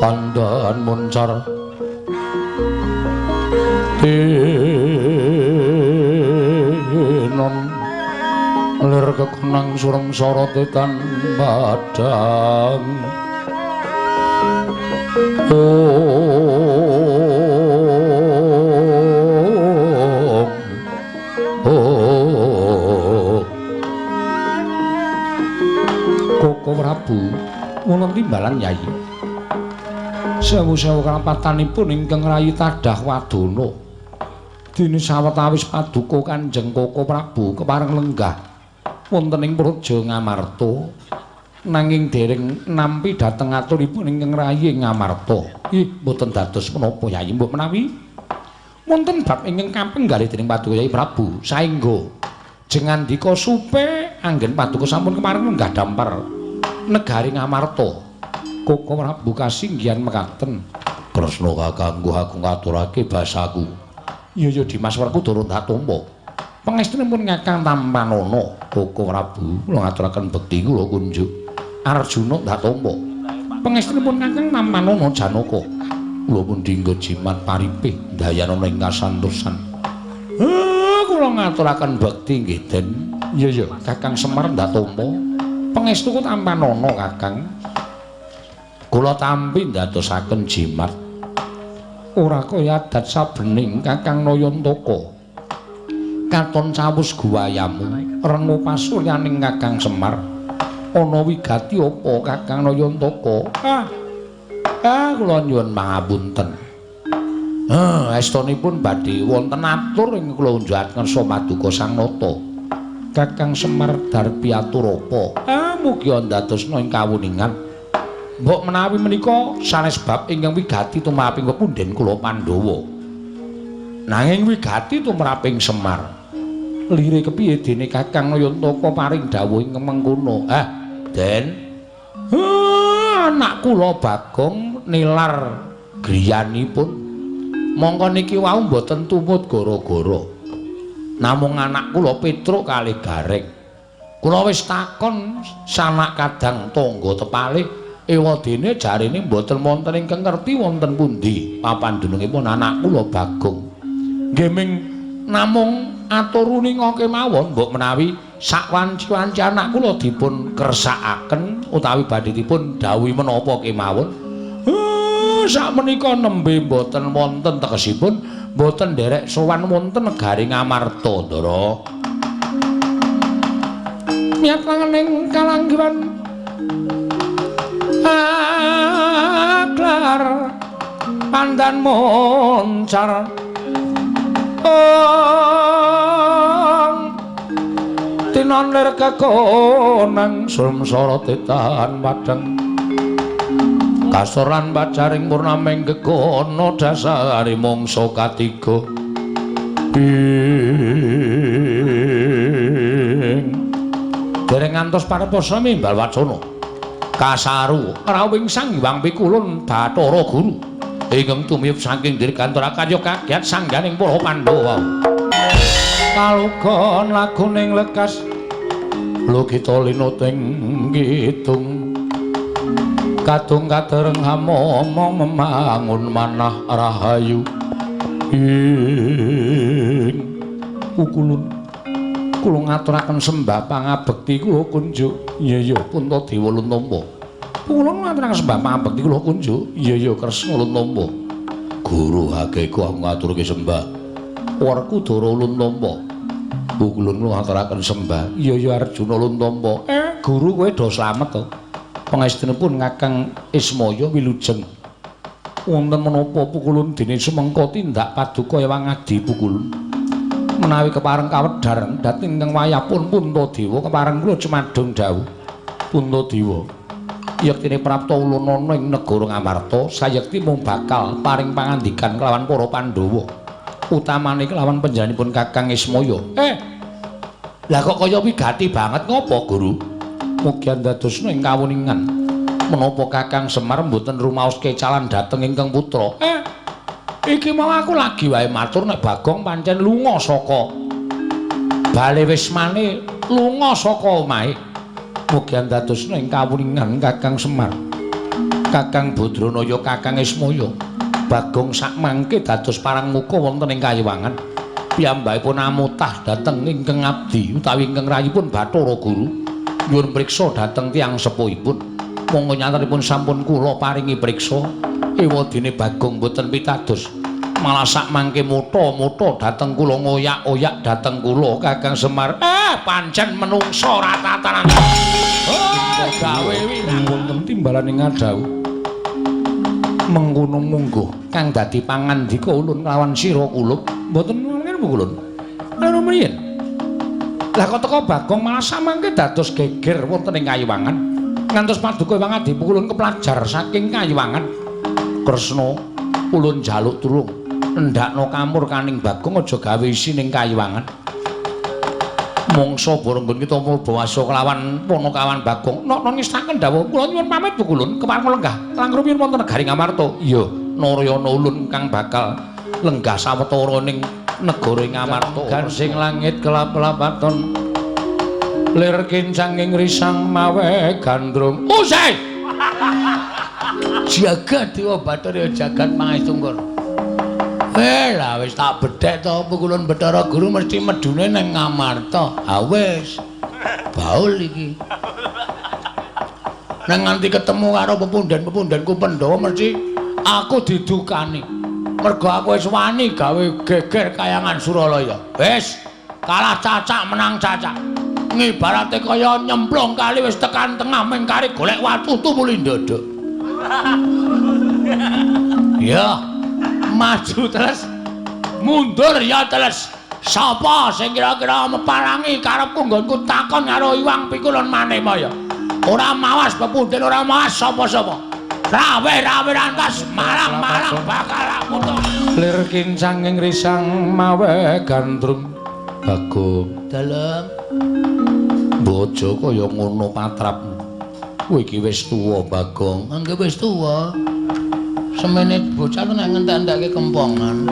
pandan muncar tinon lir kekenang sureng sorote tan padang. Oh, Koko Prabu wonten timbalan Yai. Sewu-sewu karapatanipun ingkang rayi tadah wadana. Dene sawetawis paduka Kanjeng Koko Prabu kepareng lenggah wonten ing Praja Ngamarta. Nanging dereng nampi dhateng aturipun ingkang rayi Ngamarta. Ih, mboten dados menapa Yai, mbok menawi wonten bab ingkang kapenggalih dening paduka Yai Prabu saengga jengandika supe anggen paduka sampun kepareng lenggah dampar negari Ngamarta. Koko Prabu kasinggihan mekaten. Kresna kakangku aku ngaturake basaku. Iya ya Dimas Werkudara tak tampa. Pangestunipun Kakang Tampanana. Koko Prabu kula ngaturaken bekti kula kunjuk. Arjuna tak tampa. Pangestunipun Kakang Tampanana Janaka. Kula pun dinggo jimat paripih ndayanana ing kasantosan. Kula ngaturaken bekti nggih Den. Iya ya Kakang Semar ndak tampa. Pangestuku Tampanana Kakang. Kula tampi ndadosaken jimat. Ora kaya adat sabening Kakang Nayantaka. Katon cawus guwayamu rengu pasuryaning Kakang Semar. Ana wigati apa Kakang Nayantaka? Ah, kula nyuwun pangapunten. Estonipun badhe wonten atur ing kula unjukaken ngersa paduka Sang Nata. Kakang Semar darpi atur apa? Ah, mugi ndadosna ing kawuningan. Mbok menawi menika sanes bab ingkang wigati tumraping pepundhen kula Pandhawa. Nanging wigati tumraping Semar. Lire kepiye dene Kakang Nayantaka paring dawuh ingkang mengkono? Ah, Den. Anak kula Bagong nilar griyanipun. Mongko niki wau mboten tumut gara-gara. Namung anak kula Petruk kalih Gareng. Kula wis takon sanak kadang tangga tepalih, ewadene jarene mboten wonten ingkang ngerti wonten pundi papandunungipun anak kula Bagong. Nggih ming namung atur uninga kemawon mbok menawi sakwanci-wanci anak kula dipun kersakaken utawi badhe dipun dawuhi menapa kemawon. Sakmenika nembe mboten wonten tegesipun mboten nderek sowan wonten negari Ngamarta, Ndara. Miyat langening kalanggiwan aklar pandan moncar ong tinon lir kekonang sumsara tetan padhang kasoran pacaring purnaming gegono dasare mangsa katiga ing dereng ngantos pareposa mimbal wacana kasaru rawing Sang Hyang Pikulun Bathara Guru ingkang tumiyup saking dirgantara karya kagiat sangganing para Pandhawa. Kalugon laguning lekas logita linuting kidung kadung kadereng hamomong memangun manah rahayu ing pukulun kula ngaturaken sembah pangabekti kula kunjuk. Iya iya Puntadewa Luntampa. Kula ngaturaken sembah pangabekti kula kunjuk. Iya iya Kresna Luntampa. Guru hakeku aku ngaturke sembah. Werkudara Luntampa. Pukulun kula ngaturaken sembah. Iya iya Arjuna Luntampa. Guru kowe do slamet to. Pangestunipun Kakang Ismaya wilujeng. Wonten menapa pukulun dene sumengko tindak paduka Ewang Adi pukulun. Menawi kepareng kawedhar dhateng ingkang wayahpun Puntadewa kepareng kula cumadung dawuh. Puntadewa, yektine prapta ulun ana ing negara Ngamarta sayekti mung bakal paring pangandikan kelawan para Pandhawa. Utamane kelawan panjenenganipun Kakang Ismaya. Lah kok kaya wigati banget ngopo, Guru? Mugi andadosna ing kawuningan menapa Kakang Semar mboten rumaos kecalan dhateng ingkang putra. Iki mau aku lagi wae matur nek Bagong pancen lunga saka bale wismane, lunga saka omahe. Mugi andadosna ing kawuningan Kakang Semar, Kakang Badranaya, Kakang Ismaya. Bagong sakmangke dados parang muka wonten ing kayiwangan. Piyambakipun amutah dhateng ingkang abdi utawi ingkang rayipun Bathara Guru. Nyuwun priksa dhateng tiyang sepuhipun. Monggo nyatanipun sampun kula paringi priksa. Ewadene Bagong mboten pitados. Malah sakmangke mutha-mutha dhateng kula ngoyak-oyak dhateng kula Kakang Semar. Pancen menungsa ora tatanan. Gawe wonten timbalane ngadhawuh. Mengkono mungguh kang dadi pangandika ulun kelawan sira kulup. Mboten ngene ulun. Lha mriyen. Lah kok teka Bagong malah samangke dados geger wonten ing kayiwangan. Ngantos paduka Ewang Adi pukulun keplajar saking kayiwangan. Kresna ulun njaluk tulung endakno kamurkaning Bagong aja gawe isi ning kayiwangan. Mangsa barenggon kita mubawasa kelawan panakawan Bagong. Nok ngestaken dawuh kula nyuwun pamit pukulun kepareng lenggah langkung rumiyin wonten negari Ngamarta. Iya, Narayana ulun kang bakal lenggah sawetara ning negara Ngamarta. Gansing langit kelap-lapaton lir kincanging risang mawe gandrung. Usai. Jagat Dewa Bathara jagat Pangestungkur. Lah wis tak bedhek to pukulun Bathara Guru mesti medune ning Ngamarta. Ha wis. Baul iki. Nang nganti ketemu karo pepundhen-pepundhenku Pandhawa mesti aku didukani. Mergo aku wis wani gawe geger kayangan Suralaya. Wis. Kalah cacak menang cacak. Ngibarate kaya nyemplung kali wis tekan tengah ming kari golek watu tumuli ndodok. Ya, maju terus, mundur ya terus. Sapa sing kira-kira meparangi karepku nggonku takon karo Iwang Pikulun Manemaya. Ora mawas pepundhen, ora mawas sapa-sapa. Rawe-rawe rantas marang-marang bakal aku to. Lir kincang ing risang mawe gandrung. Bagong dalem. Bojo kaya ngono patrapmu. Kowe iki wis tuwa, Bagong. Nggih wis tuwa. Semene bocah nek ngentek-entekke kempongan.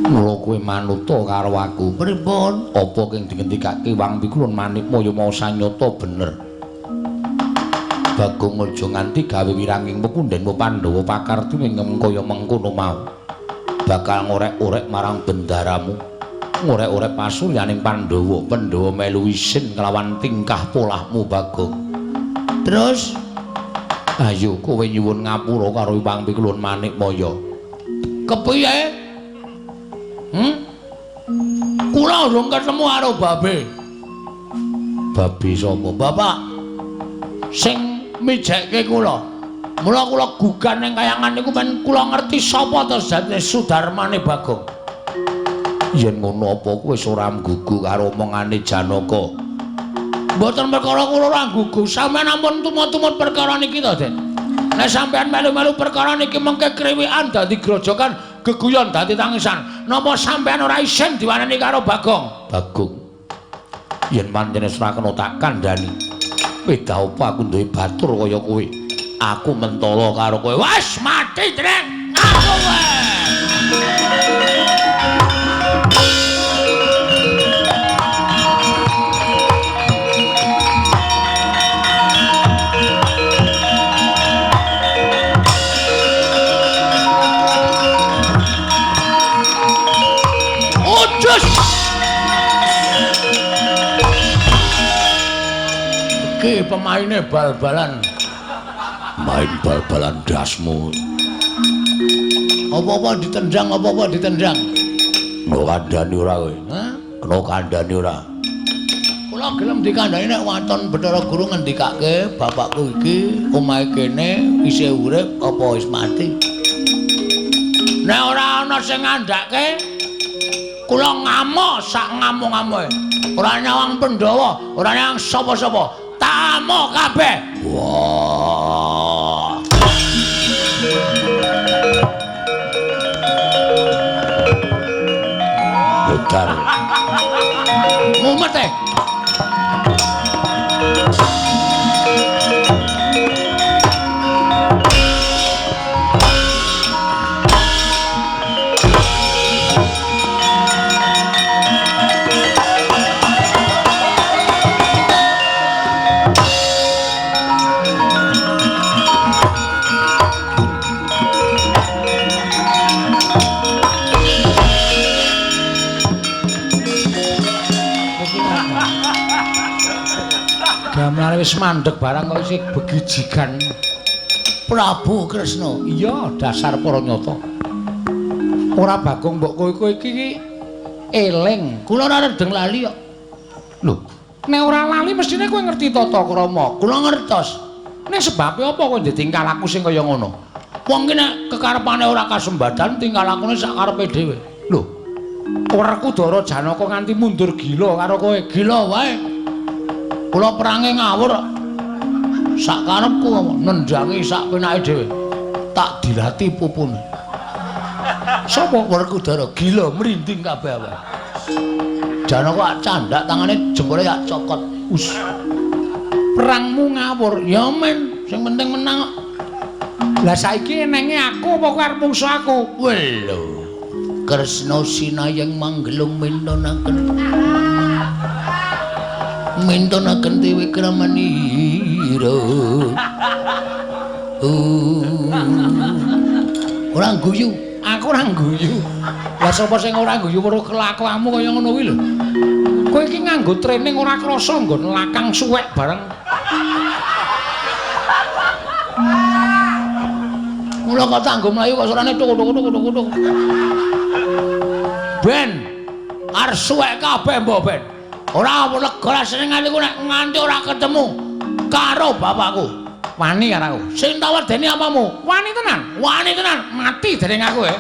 Mula kowe manuta karo aku. Pripun? Apa kang dingendikake Wang Pikulun Manikmaya mau sanyata bener. Bagong aja nganti gawe wiranging pepundhenmu Pandhawa pakarti ing kaya mengkono mau. Bakal ngorek-orek marang bendaramu. Ngorek-orek pasuryaning Pandhawa. Pandhawa melu isin kelawan tingkah polahmu, Bagong. Terus ayo kowe nyuwun ngapura karo Wang Pikulun Manikmaya. Kepiye? Kula urung ketemu karo babe. Babe sapa? Bapak sing mijekke kula. Mula kula gugan ning kayangan niku men kula ngerti sapa to sejatine Sudarmane Bagong. Yen ngono apa kowe wis ora nggugu karo omongane Janaka? Mboten perkara kula ora nggugu, sampeyan ampun tumut-tumut perkara niki to, Den. Nek sampeyan melu-melu perkara niki mengke kriwikan dadi grojokan, geguyon dadi tangisan. Napa sampeyan ora isin diwaneni karo Bagong? Bagong. Yen pancen wis ora kena tak kandhani. Beda apa aku duwe batur kaya kowe? Aku mentala karo kowe. Wis mati, Dreng. Aku wae. Iki pemaine bal-balan. Main bal-balan dasmu. Apa-apa ditendang, apa-apa ditendang. Kena kandhani ora kowe? Hah? Kena kandhani ora? Kula gelem dikandhani nek waton Bathara Guru ngendikake bapakku iki omahe kene isih urip apa wis mati. Nek ora ana sing ngandhake kula ngamuk sak ngamuk-ngamuke. Ora nyawang Pandhawa, ora nyawang sapa-sapa. Tak amuk kabeh. Wah. Bentar. Mumet e. Gamelane wis mandeg barang kok isih begijigan. Prabu Kresna. Iya, dasar para nyata. Ora Bagong mbok kowe kowe iki eling. Kula ora redeng lali kok. Lho, nek ora lali mestine kowe ngerti tata krama. Kula ngertos. Nek sebabe apa kowe ditingkah laku sing kaya ngono? Wong ki nek kekarepane ora kasembadan tingkah lakune sak karepe dhewe. Lho, Werkudara Janaka nganti mundur gila karo kowe. Gila wae. Kula perange ngawur. Sak karepku nendangi sak penake dhewe. Tak dilati pupune. Sapa Werkudara gila mrinding kabeh awake. Janaka candak tangane jempole yak cokot. Us. Perangmu ngawur. Ya men, sing penting menang. Lah saiki enenge aku apa kowe arep mungsuh aku? Welo. Kresna sinayeng manggelung mintonaken. Mintonaken dewi kramanira. Ora guyu, aku ora guyu. Lah sapa sing ora guyu weruh kelakuanmu kaya ngono kuwi lho. Kowe iki nganggo training ora krasa nggon lakang suwek bareng. Mula kok tanggo mlayu kok surane tuk tuk tuk tuk tuk. Ben, Arep suwek kabeh mbok ben. Ora lega rasane atiku nek nganti ora ketemu karo bapakku. Wani karo aku. Sing tak wedeni apamu? Wani tenan. Wani tenan. Mati dening aku e.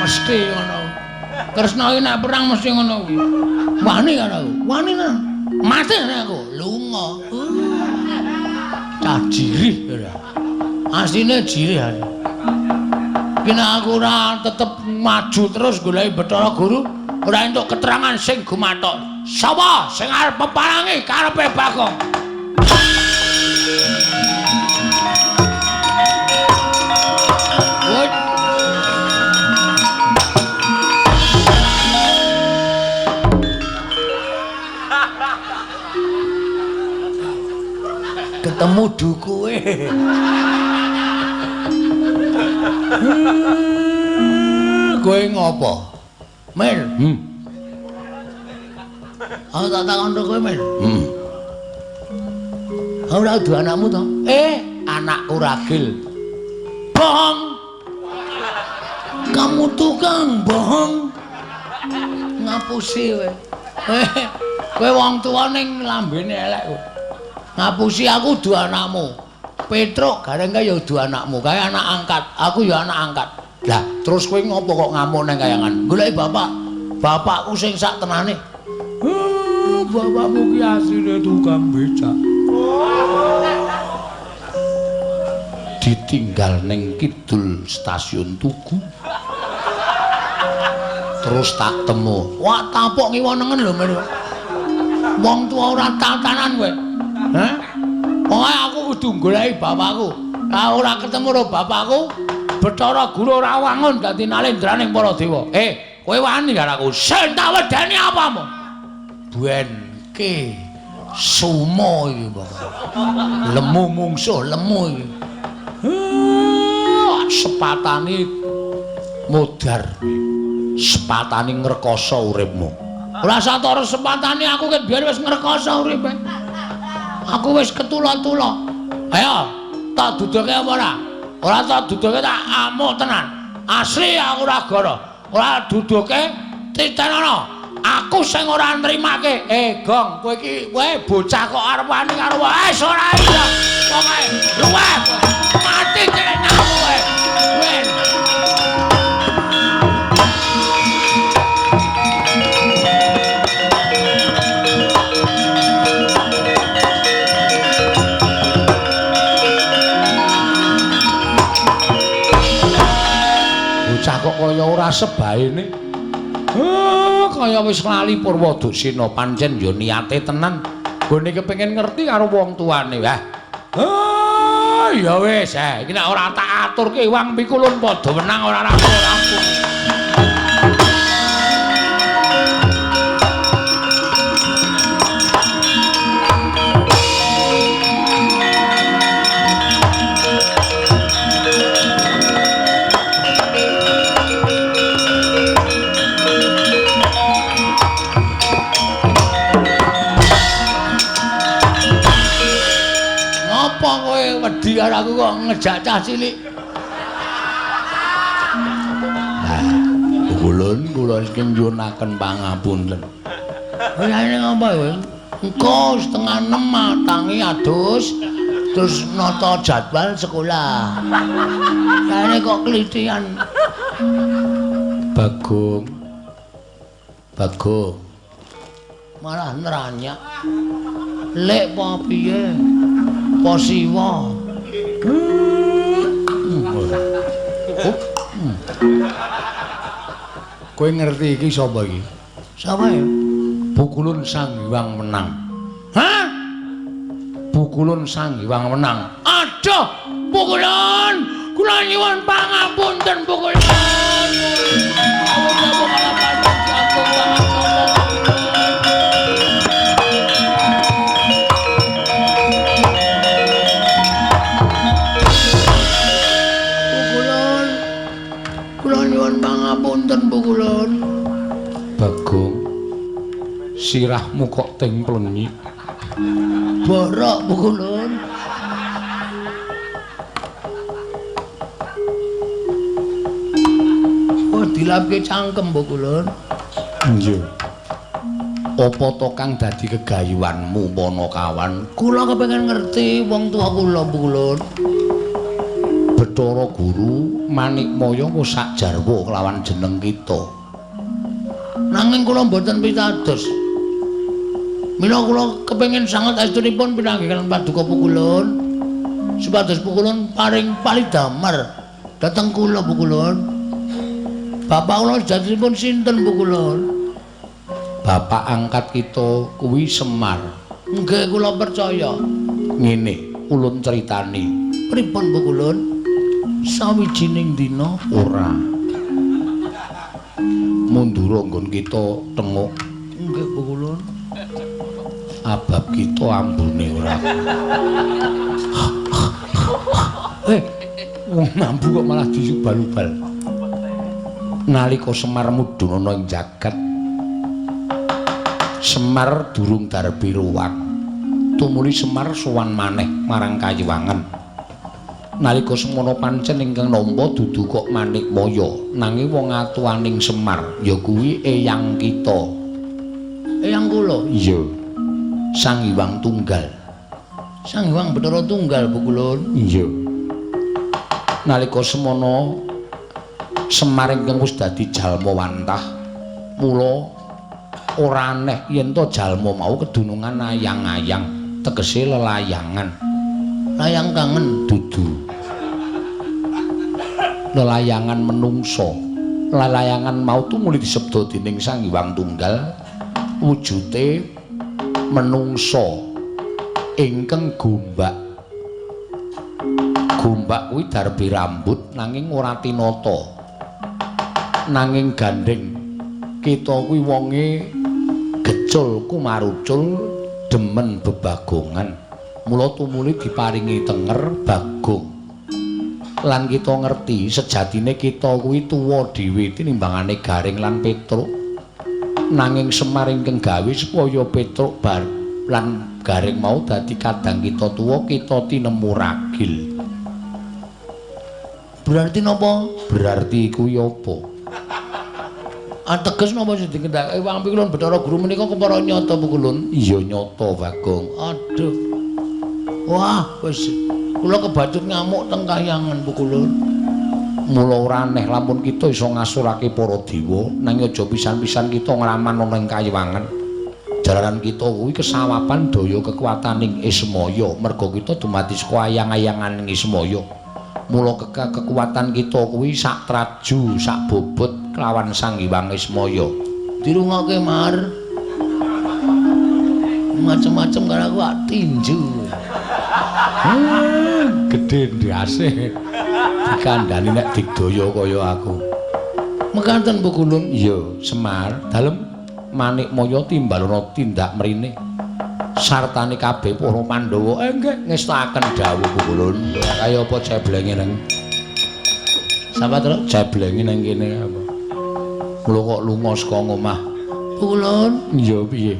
Mesti ngono. Kresna iki nek perang mesti ngono kuwi. Wani karo aku. Wani tenan. Mati dening aku. Lunga. Cah jirih ora. Asline jirih aku. Iki nek aku ora tetep maju terus goleki Bathara Guru, ora entuk keterangan sing gumathok. Sapa sing arep peparangi karepe Bagong? Ketemu dukuwe. Kowe ngopo? Mel. Aku tak takon kowe, Mel. Aku ora duwe anakmu to? Anakku ragil. Bohong. Kamu tukang bohong. Ngapusi kowe. Kowe wong tuwa ning lambene elek kowe. Ngapusi aku duwe anakmu. Petruk gareng kae ya duwe anakmu, kae anak angkat. Aku ya anak angkat. Lah, terus kowe ngopo kok ngamuk nang kayangan? Goleki bapak. Bapakku sing sak tenane. Bapakmu ki asline tukang becak. Ditinggal ning kidul stasiun Tugu. Terus tak temu. Wah, tapuk ngiwa nengen lho, Mir. Wong tuwa ora tatanan kowe. Hah? Pokoke aku kudu goleki bapakku. Lah ora ketemu karo bapakku, Bathara Guru ora wangun dadi nalendraning para dewa. Kowe wani karo aku. Sing tak wedeni apamu? Benke sumo iki pokoke. Lemu mungsuh, lemu iki. Sepatane modar. Sepatane ngrekoso uripmu. Ora satara sepatane aku ket biyen wis ngrekoso uripe. Aku wis ketula-tula. Ayo, tak duduke apa ora? Ora tak duduke tak amuk tenan. Asli aku ora gara. Ora duduke titenono. Aku sing ora nrimake. Gong, kowe iki kowe bocah kok arep wani karo wis ora iya. Pokoke luweh. Mati tenan kowe. Wen. Bocah kok kaya ora sebaene. Kaya wis lali Purwadusena pancen ya niate tenan. Gone kepengin ngerti karo wong tuane. Wah. Ya wis, iki nek ora tak aturke Iwang Pikulun padha menang ora rampung-rampung. Wedi karo aku kok ngejak cah cilik. Lah, kulun kula iki nyuwunaken pangapunten. Ora ning apa kowe? Engko 5:30 tangi adus terus nata jadwal sekolah. Kene kok klitian. Bagong. Bagong. Malah neranyak. Lek apa piye? Apa siwa? Kowe ngerti iki sapa iki? Sapa ya? Pukulun Sang Hyang Wenang. Hah? Pukulun Sang Hyang Wenang. Aduh, Pukulun! Kula nyuwun pangapunten Pukulun. Pangapunten Pukulun. Bagong, sirahmu kok teng plenyik. Borok Pukulun. Dilapke cangkem Pukulun. Iya. Apa to kang dadi gegayuhanmu Panakawan? Kula kepengin ngerti wong tuwa kula Pukulun. Bathara Guru Manikmaya wis sak jarwa kelawan jeneng kita. Nanging kula mboten pitados. Mila kula kepengin sanget estunipun pinanggihan paduka Pukulun. Supados Pukulun paring palidamar dhateng kula Pukulun. Bapak kula sejatosipun sinten Pukulun? Bapak angkat kita kuwi Semar. Nggih kula percaya. Ngene ulun critani. Pripun Pukulun? Sawijining dina ora mundura nggon kita tenguk. Nggih Pukulun. Abab kita ambune ora. Wong mambu kok malah diubal-ubal. Nalika Semar mudhun ana ing jagat, Semar durung darbi ruwang. Tumuli Semar sowan maneh marang Kayiwangan. Nalika semono pancen ingkang nampa dudu kok Manikmaya, nanging wong atuaning Semar ya kuwi eyang kita. Eyang kula? Iya. Sang Hyang Tunggal. Sang Hyang Bathara Tunggal Pukulun? Iya. Nalika semono Semar ingkang wis dadi jalma wantah, mula ora aneh yen to jalma mau kedunungan ayang-ayang, tegese lelayangan. Layang kangen dudu. Lelayangan menungso. Lelayangan mau tumuli disebda dening Sang Hyang Tunggal wujute menungso ingkang gombak. Gombak kuwi darbi rambut nanging ora tinata. Nanging gandeng kita kuwi wonge gecul kumarucul demen bebagongan. Mula tumuli diparingi tenger Bagong. Lan kita ngerti sejatine kita kuwi tuwa dhewe tinimbangane Gareng lan Petruk. Nanging Semar ingkang gawe supaya Petruk bar lan Gareng mau dadi kadang kita tuwa, kita tinemu ragil. Berarti napa? Berarti kuwi apa? Ateges napa sing dikendhake Wang Pikulun Bathara Guru menika kepara nyata Pukulun? Iya nyata Bagong. Aduh. Wah, wis kula kebacut ngamuk teng kahyangan Pukulun. Mula ora aneh lamun kita iso ngasurake para dewa, nanging aja pisan-pisan kita ngraman ana ing kayiwangan. Jalaran kita kuwi kesawapan daya kekuataning Ismaya, merga kita dumadi saka ayang-ayanganing Ismaya. Mula kekuatan kita kuwi sak traju, sak bobot kelawan Sang Hyang Ismaya. Dirungokke Mar. Macem-macem karo aku ak tinju. Gedhe ndase. Dikandhani nek digdaya kaya aku. Mekaten Pukulun? Iya, Semar. Dalem Manikmaya timbalana tindak mrene. Sartane kabeh para Pandhawa. Nggih, ngestakaken dawuh Pukulun. Kaya apa ceblenge nang? Sapa, Truk? Ceblenge nang kene apa? Kula kok lunga saka ngomah. Pukulun? Iya, piye?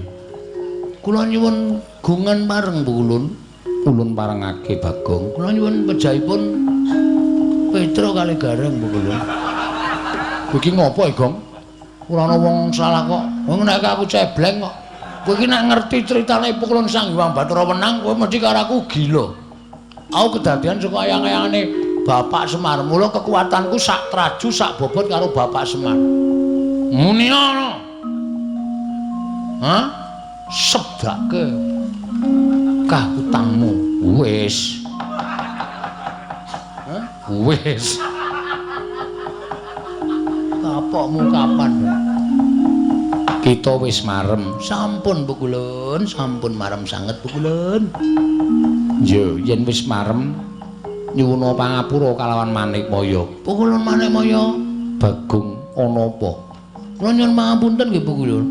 Kula nyuwun gungan pareng Pukulun. Ulun parengake Bagong. Kula nyuwun pejahipun Petro kali Gareng Pukulun. Kowe iki ngopo, Gong? Ora ana wong salah kok. Wong nek aku cebleng kok. Kowe iki nek ngerti critane Pukulun Sang Hyang Bathara Wenang, kowe mesti karo aku gila. Aku kedadian saka ayang-ayangane Bapak Semar. Mula kekuatanku sak traju sak bobot karo Bapak Semar. Muni ana. Hah? Sebdake. Kah utangmu wis. Hah? Wis. Kapokmu kapan? Kita wis marem. Sampun Pukulun, sampun marem sanget Pukulun. Yo, yen wis marem nyuwuna pangapura kalawan Manikmaya. Pukulun Manikmaya, Bagong ana apa? Kula nyuwun pangapunten nggih Pukulun.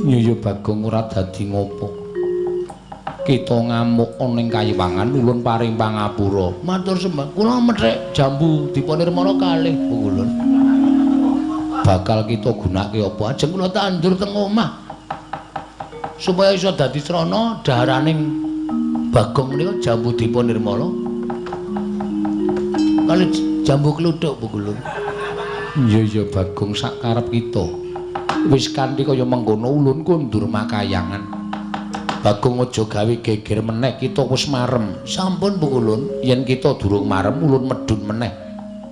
Iya Bagong ora dadi ngopo. Kita ngamuk ana ing kayiwangan ulun paring pangapura. Matur sembah. Kula methik jambu Dipanirmala kalih Pukulun. Bakal kita gunake apa? Ajeng kula tandur teng omah. Supaya iso dadi srana daharaning Bagong menika jambu Dipanirmala. Kali jambu kluthuk Pukulun. Iya iya Bagong sak karep kita. Wis kanthi kaya mengkono ulun kundur makayangan. Bagong aja gawe geger meneh, kita wis marem. Sampun Bu Ulun, yen kita durung marem ulun medhun meneh.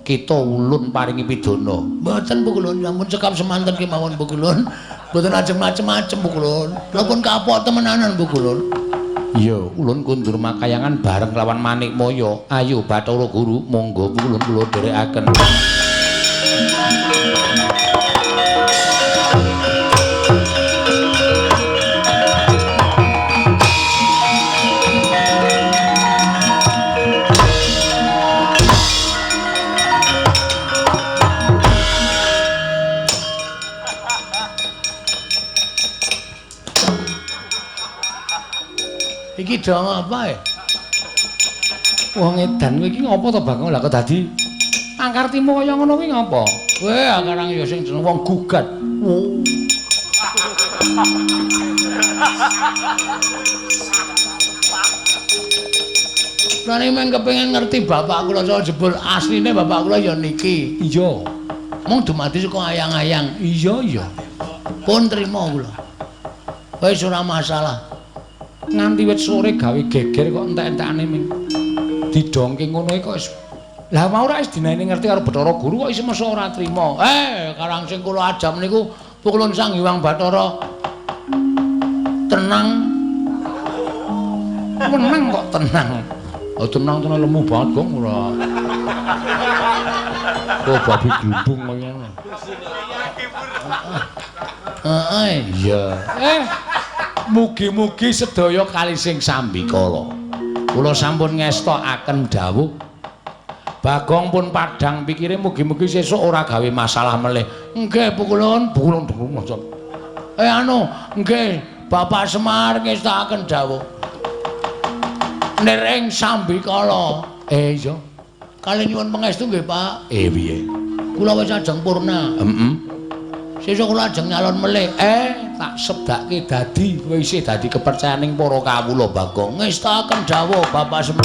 Kita ulun paringi pidana. Mboten Bu Ulun, sampun cekap semanten kemawon Bu Ulun. Mboten ajeng macem-macem Bu Ulun. Kula pun kapok temenanan Bu Ulun. Iya, ulun kundur makayangan bareng lawan Manikmaya. Ayo Bathara Guru, monggo Bu Ulun kula dherekaken. Iki dong apa ya? Wong edan kowe iki ngopo to Bagong? Lah kok dadi angkartimu kaya ngono kuwi ngopo? Weh, karang ya sing jeneng wong gugat. Oh. Lah nek meng kepengin ngerti bapak kula soal jebul asline bapak kula ya niki. Iya. Mung dumadi saka ayang-ayang. Iya iya. Pun trima kula. Wis ora masalah. Nganti wit sore gawe geger kok entek-entekane ming didongke ngono kok wis. Lah mau ora wis dinaene ngerti karo Bathara Guru kok isih mesa ora trima. Karang sing kula ajam niku pukulun Sang Hyang Bathara. Tenang. Menang kok tenang. Oh tenang tenan lemu banget Gong ora. Oh babi glubung kaya ngono. Heeh. Iya. Mugi-mugi sedaya kali sing sambikala. Kula sampun ngestokaken dawuh. Bagong pun padhang pikire mugi-mugi sesuk ora gawe masalah melih. Nggih pukulun, pukulun maca. Anu, nggih Bapak Semar ngestokaken dawuh. Nering sambikala. Iya. Kali nyuwun pangestu nggih, Pak. Piye? Kula wis ajeng purna. Heeh. Sesuk kula ajeng nyalon melih. Tak sebdake dadi kowe isih dadi kepercayaning para kawula Bagong. Ngestokaken dawuh Bapak Semar.